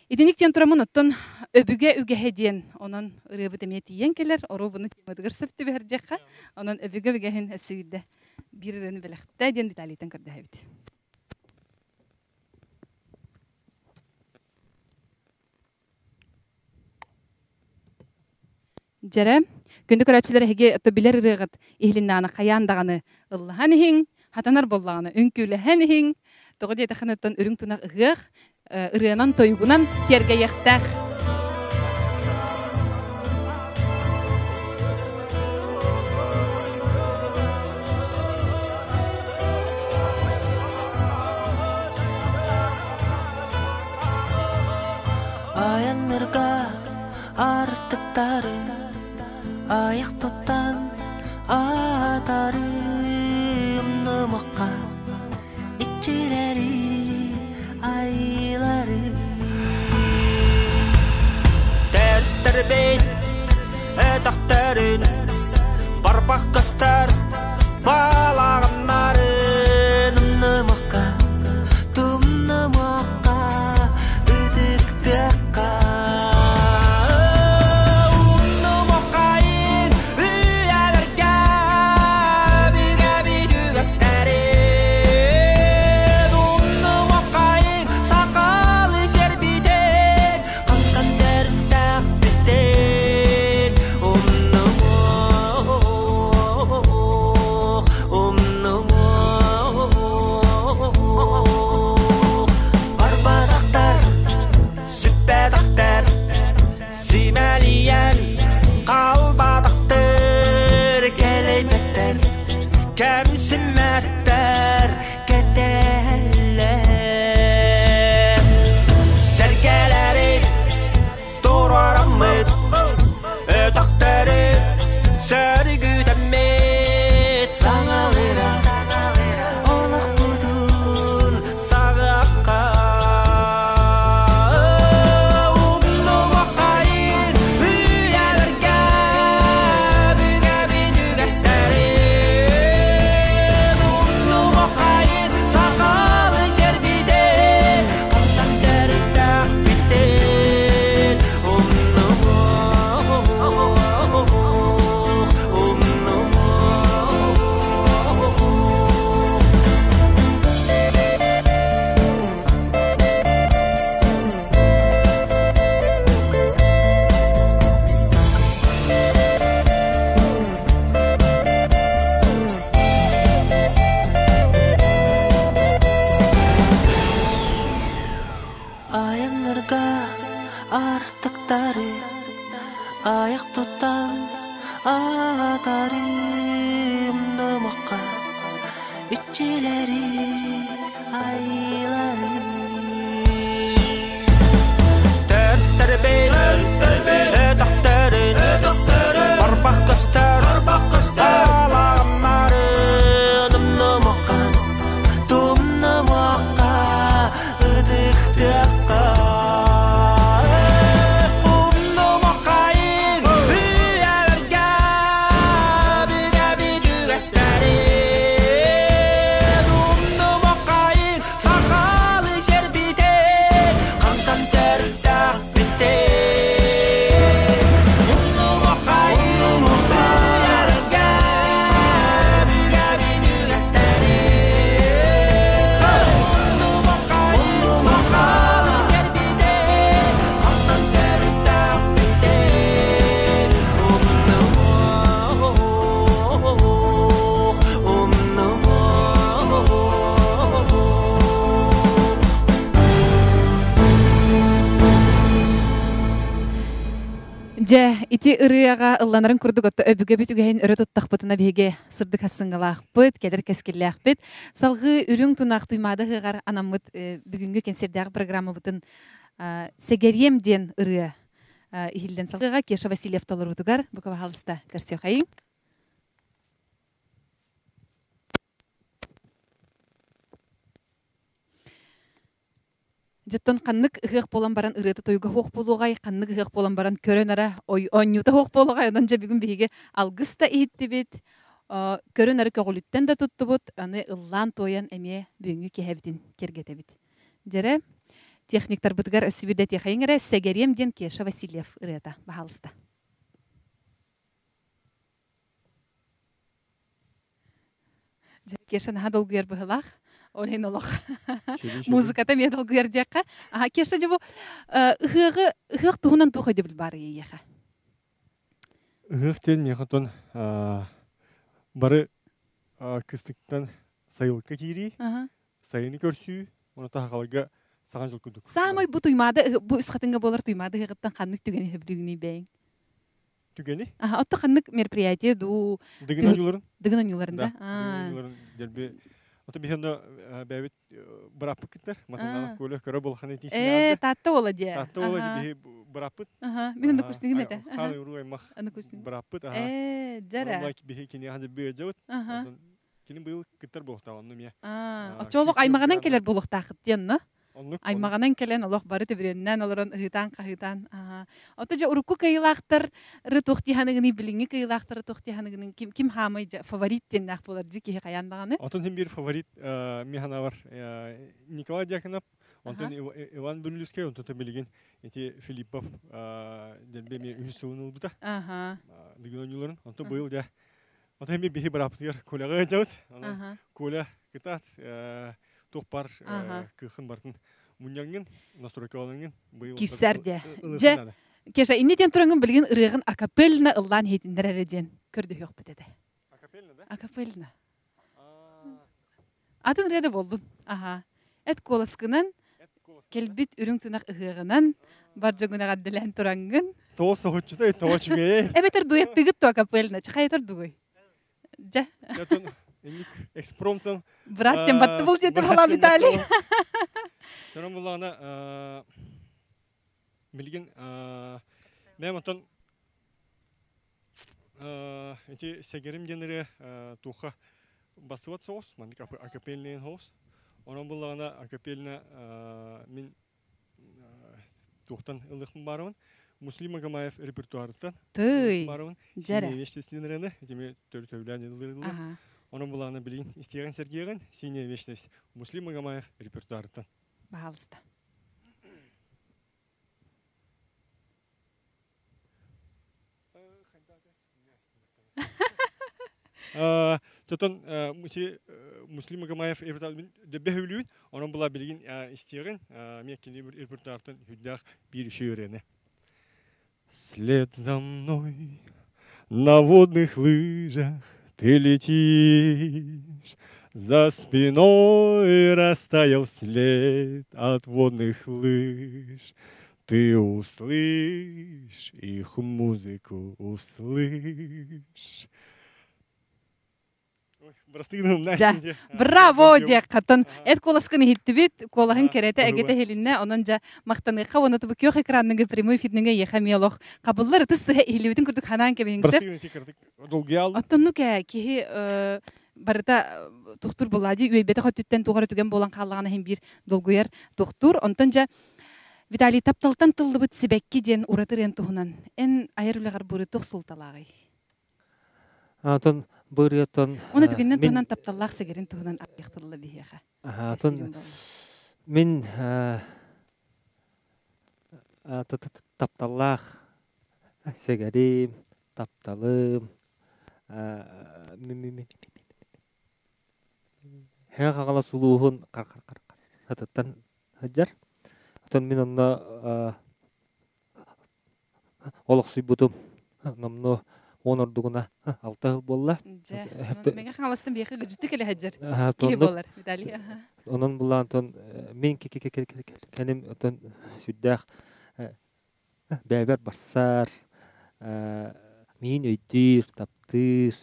Итинник диэн тураммын оттон өбүгэ үгэһэ диэн онон ырыабыт эмиэ тиийэн кэлэр, оруобуна тематыгар сөп түбэһэр диэххэ. Онон өбүгэ үгэһин өссө биирдэ биир ырыаны бэлэхтээ диэн Виталийтан көрдөһөбүт. Дьэрэ, күндү көрөөччүлэр эһиги билэр ырыаҕыт иһилиннэҕинэ хайаан даҕаны ыллаһан иһиҥ, хатанар буоллаҕына үҥкүүлэһэн иһиҥ. Тоҕо диэтэххинэ оттон үрүҥ тунах ыһыах ырыанан тойугунан киэргэйиэхтээх. Айаннырга артыктары аяқ туттан атарым нымыққа иччилери айлары Тәттәрбен өтөктөрүн барбах көстөр балағыннарын умнумакка тумнумакка ытыктыкка умнумаккайын үйәлерге бүгэ бүтүгэстерин умнумаккайын сакалы сербитен канкан дәртәк битен умнумок умнумок барбадактар сүппәдактар сүймәлиян қалбадақтыр кәләйбәттер кәмсімәттер кәтәлләр сәргәләрен турарамыт өтөктөрүн сөргүтэммит саҥалыра олохпутун саҕакка умнубаккайын үйэлэргэ бүгэбин үгэстэрин умнубаккайын сакалы сербитен хантан төрүттэх битен умнумок умнумок. Айаннырга артыктары аяқ туттан атарым нымакка иччилери айлары Төрттөрбен өтөктөрүн барбах көстөр балағыммарын умнумакка тумнумакка ытыктыкка умнумаккайын үйәлерге бүгэ бүтүгэстерин умнумаккайын сакалы сербитен хантан төрүттэх битен умнумаккайын үйәлерге бүгэ бүтүгэстерин умнумаккайын сакалы сербитен хантан төрүттэх битен умнумок умнумок. Дьэ, ити ырыаҕа ылланарын курдук отто өбүгэ бүтүгэһин өрө туттахпытына биһиги сырдык хассыҥҥалаахпыт, кэлэр кэскиллээхпит. Салгыы үрүҥ тунаах туймаада ыһыаҕар анаммыт бүгүҥҥү кэнсиэрдээх программабытын Сэгэриэм диэн ырыа иһиллэн салгыга Кеша Васильев толоруутугар бука баһаалыста көрсүөхайыҥ. Дьоттон ханнык ыһыах буолан баран ырыата тойуга хуох буолуоҕай, ханнык ыһыах буолан баран көрөн ара оонньуута хуох буолуоҕай, онон дьэ бүгүн биһиги алгыс да иһиттибит, көрөн ары көҕүлүттэн да туттубут, аны ыллаан туойан эмиэ бүгүҥҥү киэһэбитин киэргэтэбит. Дьэрэ, техниктарбытыгар өссө биирдэ этиэхэйиҥ эрэ, Сэгэриэм диэн Кеша Васильев ырыата, баһаалыста. Кеша наһаа долгуйар быһылаах. Ол иһин олох музыката эмиэ долгуйар диэххэ. Аха, Кеша дьэ бу ыһыаҕы ыһыах туһунан туох өйдөбүл баар эйиэхэ? Ыһыах диэн миэхэ оттон бары кыстыктан сайылыкка киирии, сайыны көрсүү, ону таһаҕаларга саҥа дьыл курдук. Саамай бу туймаада бу үс хатыҥҥа буолар туймаада ыһыаҕыттан ханнык түгэни сөбүлүүгүнүй бэйэҥ? Түгэни? Аха, отто ханнык мероприятие дуу? Дыгын оонньууларын. Дыгын оонньууларын да? Дыгын оонньууларын дэлби Ото биһи онно бэйэбит бырааппыт кыттар. Матаннаах Коля көрө булханы тиисин. Э, Таатта уола диэ. Таатта уола биһи Быраппыт. Мин однокурснигым этэ. Хаан уруу аймах. Однокурсник. Быраппыт. Э, жара. Биһи кини ханды быажабыт. Кини быйыл кыттар буолуохтаах онно эмиэ. Оччо олох аймаҕынан кэлэр буолуохтаахыт диэн, но? Аймаҕынан кэлэн олох бары төбүрүөннээн олорон ыһыытаан-хаһыытаан. Ото дьэ урукку кыайыылаахтар туох дии саныгыный, билиҥҥи кыайыылаахтары туох дии саныгыный, ким ким хаамай дьэ фаворит диэннээх буолар дьи киһи хайаан даҕаны. Отон син биир фаворит мин санаабар Николай Дьяконов, онтон Иван Бүллүскэй, онтон билигин ити Филиппов дэлби эмиэ үһүс сылын ылбыта. Дыгын оонньууларын. Онтон быйыл дьэ Оттон эмиэ биһи бырааппытыгар Коляҕа ыалдьабыт. Онон Коля кытаат туох баар кыахын барытын мунньаҥҥын, настройкаланаҥҥын быйыл Киирсээр дьэ. Дьэ, Кеша, инни диэн тураҥҥын билигин ырыаҕын акапельно ыллаан иһитиннэр эрэ диэн көрдөһүөхпүт этэ. Акапельно, да? Акапельно. Атын ырыа да буоллун. Аха. Эт куоласкынан, кэлбит үрүҥ тунах ыһыаҕынан бар дьоҥҥун эҕэрдэлээн тураҥҥын. Тоҕо соһуччутай, тоҕо үчүгэйэй. Эбэтэр дуэттыгыт дуо акапельно? Чахайытар дугуй? Дьэ. Инник экспромтом. Брат тем батты был диэтим була Виталий. Чорон буллаҕына билигин бэйэм оттон Ити сэгэрим диэн ырыа туохха бассыбат соҕус, маннык акапельный соҕус. Онон буллаҕына акапельно мин туохтан ылыахпын баарыбын. Муслим Магомаев репертуарыттан Тый, баарыбын. дьэрэ. Синяя вечность диэн ырыаны, итими төрүтөбүлээн ыллырыллар. Онон буллаҕына билигин истиэҕин сэргиэҕин Синяя вечность Муслим Магомаев репертуарыттан. Баһаалыста. Тотон Муслим Магомаев дөббөһүлүүн, онон була билигин истиэҕин, мен кини репертуартан хүллээх биир үчүгэй ырыаны. След за мной на водных лыжах ты летишь, за спиной растаял след от водных лыж. Ты услышь их музыку, услышь. Дьэ, браво диэх хатан эт куоласкын иһиттибит, куолаһын кэрэтэ эгэтэ иһилиннэ, онон дьэ махтаныахха уонна тубу күөх экранныгы прямой эфирныгы эйиэхэ эмиэ олох хабыллар ытыс тыһа иһиллибитин курдук ханаан кэбиһиҥсэп. Оттоннук ээ киһи барыта тухтур буолла дии үөйбэтэх өттүттэн туох эрэ түгэн буолан хааллаҕына иһин биир долгуйар тухтуур. Онтон дьэ Виталий тапталтан тыллыбыт сибэкки диэн ураты ырыан туһунан эн айар үлэҕэр бу ырыа туох суолталааҕый? Атын бу ырыаттан Уонна түгэнинэн туһунан тапталлаах сэгэрин туһунан аҕыйахтылла биһиэхэ. Атын мин тапталлаах сэгэрим, тапталым Мэҥэ Хаҥалас улууһун хатыттан сылдьар. Оттон мин онно олохсуйбутум номнуо уон ордугуна алта сыл буолла. Дьэ, Мэҥэ Хаҥаластан биһиэхэ гыдьытты кэлэ сылдьар киһи буолар Виталий. Онон булаан онтон мин кэним оттон сүрдээх бэйэбэр барсар, миин өйдүүр, таптыыр,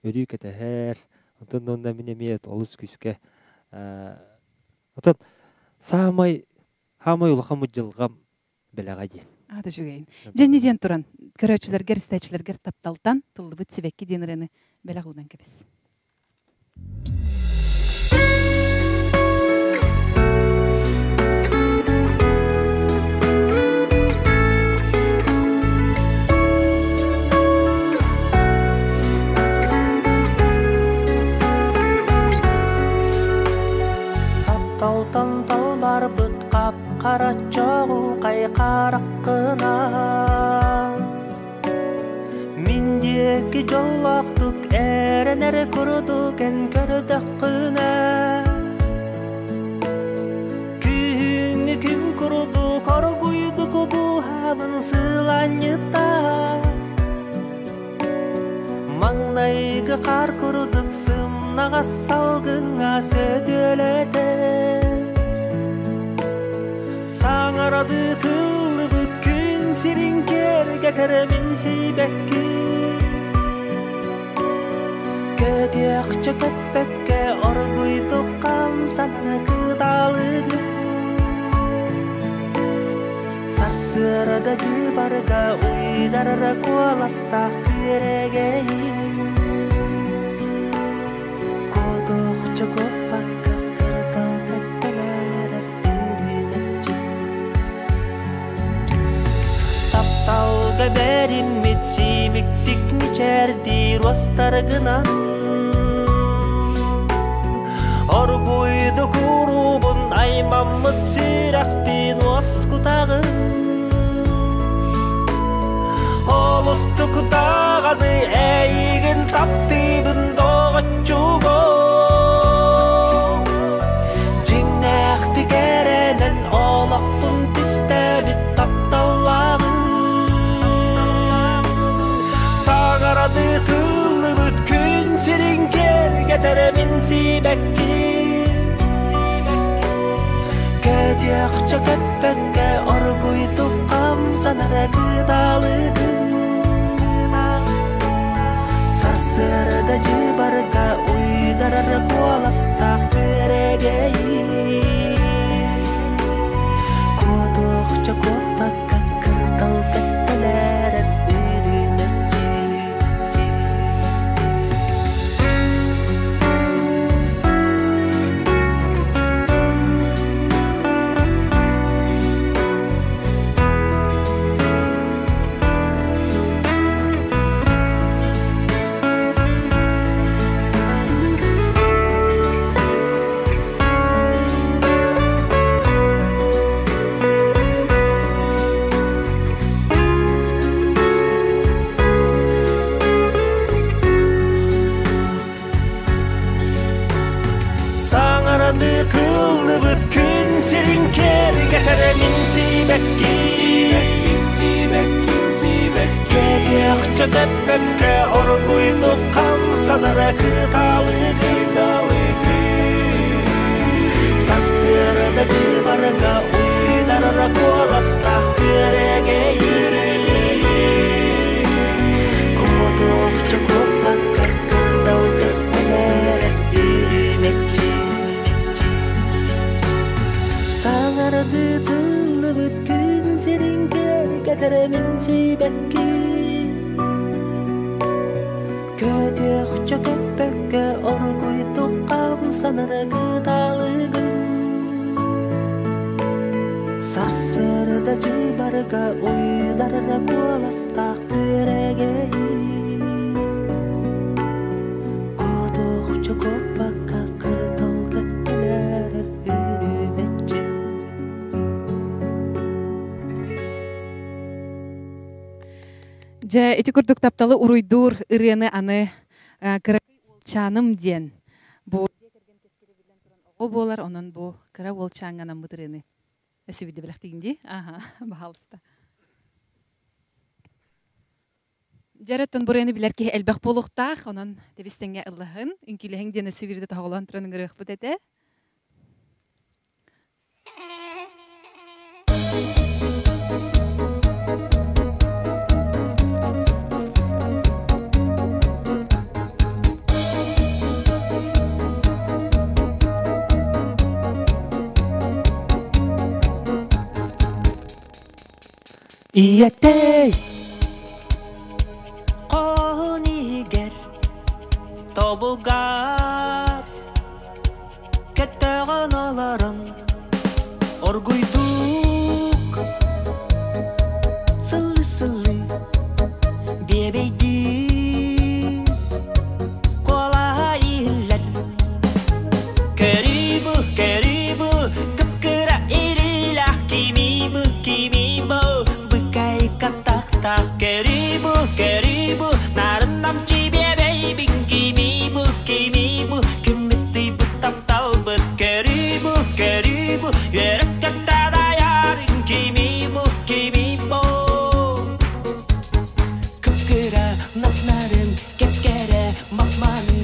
өрүү кэтэһэр. Онтон уонна мин эмиэ олус күүскэ оттон саамай Хаамай улахан мудьылҕам бэлэҕэ диэн. Аата үчүгэйин. Дьэ инньэ диэн туран, көрөөччүлэргэр, истээччилэргэр тапталтан тыллыбыт сибэкки диэн ырыаны бэлэх уунан кэбис. Тапталтан талбарбыт хап-хара чоҕулхай хараххынан Мин диэки дьоллоохтук эрэнэр курдук эн көрдөххүнэ Күһүҥҥү күн курдук оргуйдук дууһабын сыланньытар Маҥнайгы хаар курдук сымнаҕас салгыҥҥа сөтүөлэтэр Саҥарадыы тыллыбыт күн сирин киэргэтэр мин сибэкки Көтүөхчэ көппөккө оргуйдук хамсанар кыталыгын. Жыбарга уйдарара куоластаах күөрэгэй Куотуохча куоппакка кырытал кэттэлээрэр үрүмэччи Тапталга бэриммит симиктик мичээрдиир уостаргынан Оргуйду куруубун аймаммыт сүрэхпин уоскутаҕын Олустук даҕаны эйигин таптыыбын доҕоччуго Дьиҥнээхтик эрэнэн олохпун түстээбит тапталлааҕым Саҥарады тыллыбыт күн сирин киэргэтэрэ мин сибэкки Көтүөхчэ көппөккө оргуйдук хамсанара кыталыгын Сарсыарда дьыбарга уйдарар куоластаах күөрэгэй Куотуохча куоппакка кыртал кэттэлээрэр үрүмэччи Саҥарады тыллыбыт күн сирин киэргэтэрэ мин сибэкки Кэриэхчэ тэппэккэ оргуйдук хамсанара кыталыгын Сарсыарда дьыбарга уйдарара куоластаах күөрэгэй Куотуохча куоппакка кырдал кэттэлээрэр үрүмэччи Саҥарады тыллыбыт күн сирин киэргэтэрэ мин сибэкки Көтүөхчэ көппөккө оргуйдук хамсанара кыталыгын Сарсыарда дьыбарга уйдарара куоластаах күөрэгэй Куотуохча куоппакка кыртал кэттэлээрэр үрүмэччи Дьэ, ити курдук тапталы уруйдуур ырыаны аны кыракый уолчааным диэн бу дьиэ кэргэн кэскилэ биллэн туран оҕо буолар, онон бу кыра уолчааҥҥа анаммыт ырыаны өссө биирдэ бэлэхтиигин дии. Аха, баһаалыста. Дьэ, оттон бу ырыаны билэр киһи элбэх буолуохтаах, онон тэбис-тэҥҥэ ыллаһын, үҥкүүлэһиҥ диэн өссө биирдэ тоһоҕолоон туран ыҥырыахпыт этэ. Ийэтэй хоһун иһигэр тобугар кэтэҕин олорон оргуйдук сыллы-сыллы биэбэйдии куолаһа иһиллэр Көрүүбү, көрүүбү, кып-кыра илиилээх кимиибү, кимиибү, быкайка тахтаах көрүүбү, көрүүбү, нарыннамчы биэбэйбин кимиибү, кимиибү, күммүт тапталбыт көрүүбү, көрүүбү, үөрөк-көттө кимиибү, кимиибү. Кып-кыра нап-нарын, кэп-кэрэ мап-маны.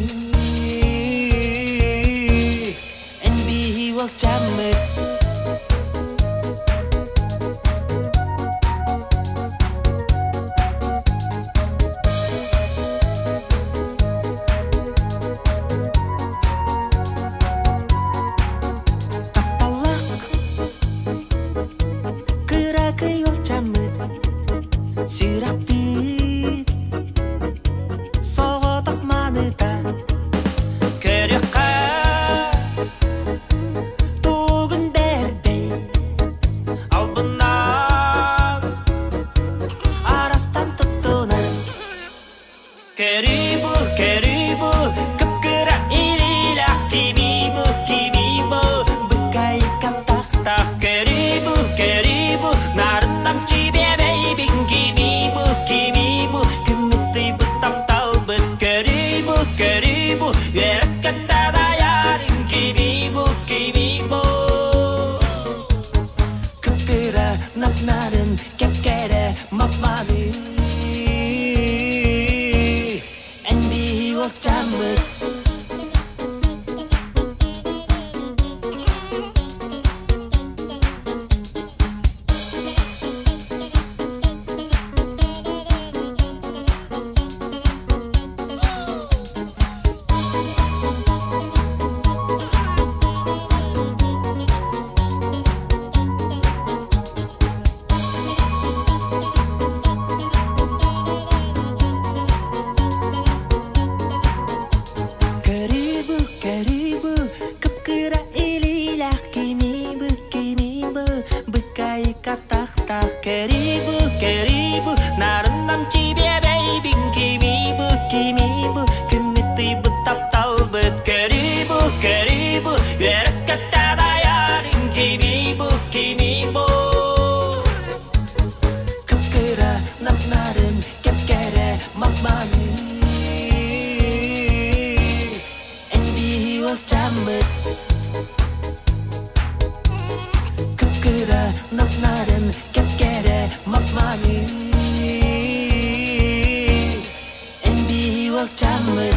Эн биһи уолчаммыт. Тапталлаах кыракый уолчаммыт. Кып-кыра, нап-нарын, кэп-кэрэ, мап-маны. Эн биһи уолчааммыт.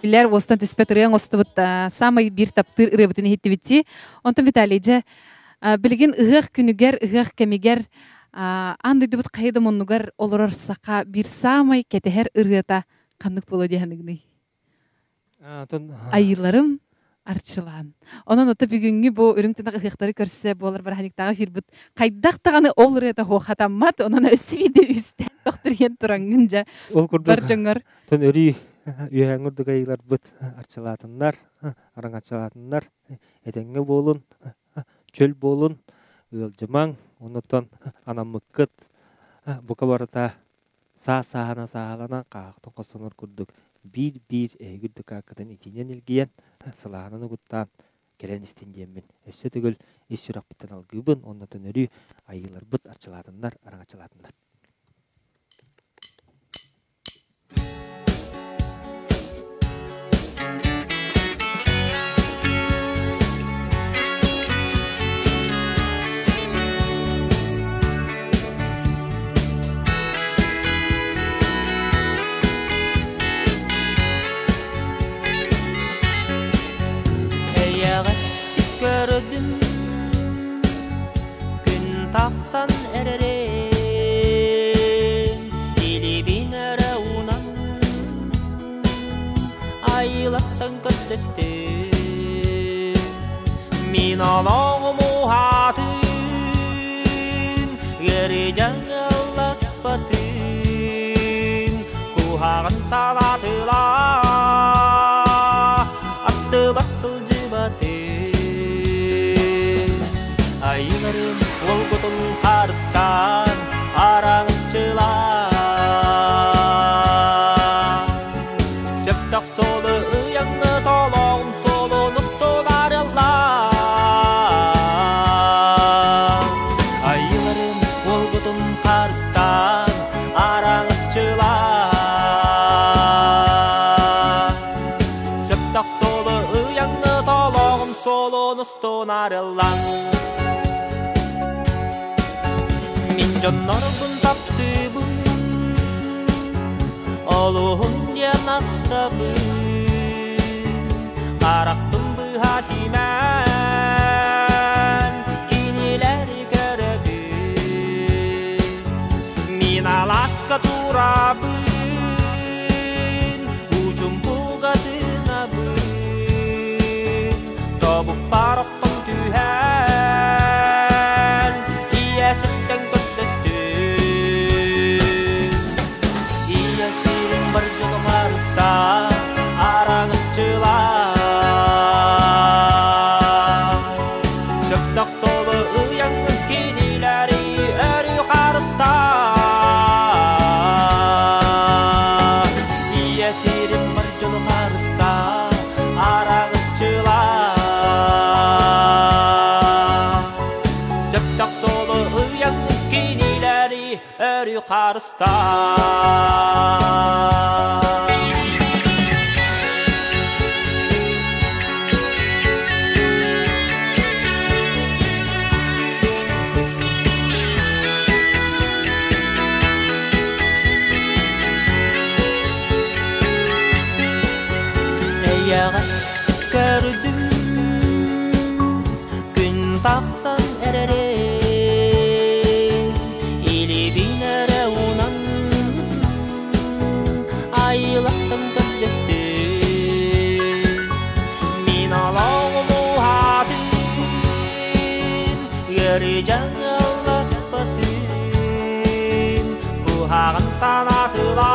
Билэр уостан түспэт ырыаҥ остубут самай биир таптыыр ырыабытын иһиттибитти. Онтон Виталий дьэ билигин ыһыах күнүгэр, ыһыах кэмигэр аан дойдубут хайа да муннугар олорор саха биир саамай кэтэһэр ырыата ханнык буолуо дии саныгыный? Айыыларым арчылаан. Онон ото бүгүҥҥү бу үрүҥ тунах ыһыахтары көрсө буолар бырааһынньыктааҕы эфирбит хайдах даҕаны ол ырыата хуохатаммат, онон өссө биирдэ үстэн тохтуруйан тураҥҥын дьэ Ол курдук бар дьоҥҥор тон өрүү үөһээҥҥи үрдүк айыыларбыт арчылаатыннар, араҥаччылаатыннар, этэҥҥэ буолун, чөл буолун, ыалдьымаҥ, оннуттан анаммыккыт бука барыта саас-сааһына сааһыланан хаахтан хостонор курдук биир-биир эһиги үрдүк ааккытын итиинэн илгийэн, сылааһынан угуттаан кэлэн истин диэммин өссө төгүл ис сүрэхпиттэн алгыыбын уонна өрүү айыыларбыт арчылаатыннар, араҥаччылаатыннар. Эйэҕэстик көрдүм күн тахсан эрэрин илиибин эрэ уунан айылаттан көрдөстүм мин олоҕум уһаатын ыарыы дьаҥыласпатын куһаҕан салаатыла аттыбар сылдьыбатын айыларым уолгутун харыстаан араҥаччылаан сөптөөх суолу ыйаҥҥы толоҕум суолун устун арыллаан айыларым уолгутун харыстаан араҥаччылаан сөптөөх суолу ыйаҥҥы толоҕум суолун устун арыллаан Мин дьоннорбун таптыыбын, олуһун диэн ахтабын, харахпын быһа симээн, кинилэри көрөбүн. Мин алааска турабын, учумпуга тыынабын, тобукпар охтон түһэн, ийэ сиртэн көрдөстүм. Ийэ сирин бар дьону харыстаа, араҥаччылаа. Сөптөөх суолу ыйаҥҥын кинилэри өрүү харыстаа. Ийэ сирин бар дьону харыстаа, араҥаччылаа. Сөптөөх суолу ыйаҥҥын кинилэри өрүү харыстаа. Эйэҕэстик көрдүм күн тахсан эрэрин илиибин эрэ уунан айылаттан көрдөстүм мин олоҕум уһаатын ыарыы дьаҥыласпатын куһаҕан санаатыла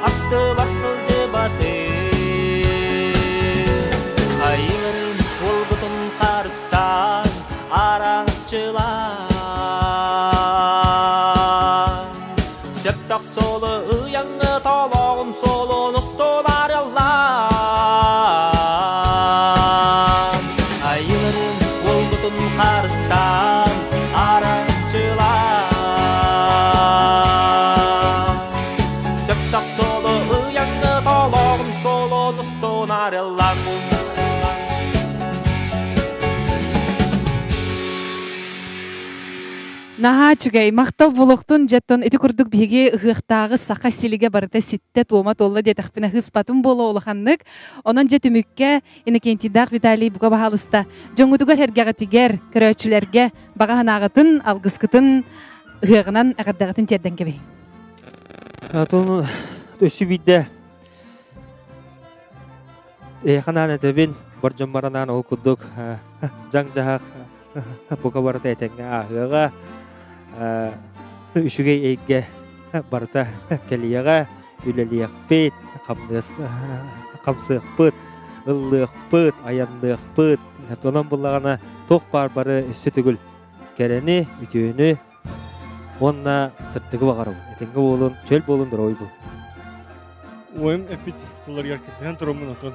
аттыбар сылдьыбатын айыларым уолгутун харыстаан араҥаччылаан сөптөөх суолу ыйаҥҥы толоҕун солун устун арыллан. Айыларын уолгутун харыстаан аранчылаан. Сөптөх солу ыйаҥҥы толоҕун солун устун арыллан. Наһаа үчүгэй. Махтал буолуохтун дьэттон ити курдук биһиги ыһыахтааҕы саха силигэ барыта ситтэ туома туолла диэтэхпинэ ыспатым буолуо улаханнык. Онон дьэ түмүккэ Иннокентийдаах Виталий бука баһаалыста дьоҥҥутугар эргэҕитигэр, көрөөччүлэргэ баҕа санааҕытын, алгыскытын ыһыаҕынан эҕэрдэҕитин тиэрдэн кэбиһиҥ. Атын өссө биирдэ эйиэхэ анаан этэбин, бар дьоммор анаан ол курдук дьаҥ-дьаһах бука барыта этэҥҥэ ааһыаҕа, үчүгэй эйгэ барыта кэлиэҕэ, үлэлиэхпит, хамныас хамсыахпыт, ыллыахпыт, айанныахпыт. Онон буллаҕына туох баар бары өссө төгүл кэрэни, үтүөнү уонна сырдыгы баҕарабын. Этэҥҥэ буолун, чөл буолун, доруобуй буолун. Уойум эппит тылларыгар кыттыһан тураммын отон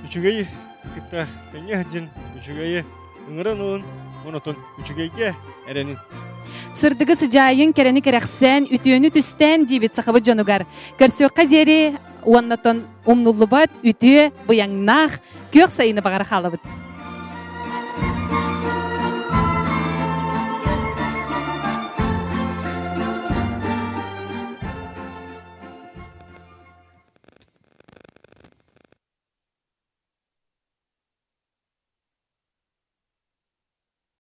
үчүгэйи кытта тэҥҥэ сылдьын, үчүгэйи ыҥыран ылын, онотон үчүгэйгэ эрэнин. Сырдыгы сыдьаайын кэрэни кэрэхсээн, үтүөнү түстээн диибит сахабыт дьонугар. Көрсүөххэ диэри уоннатон умнуллубат үтүө быйаҥнаах күөх сайыны баҕара хаалабыт.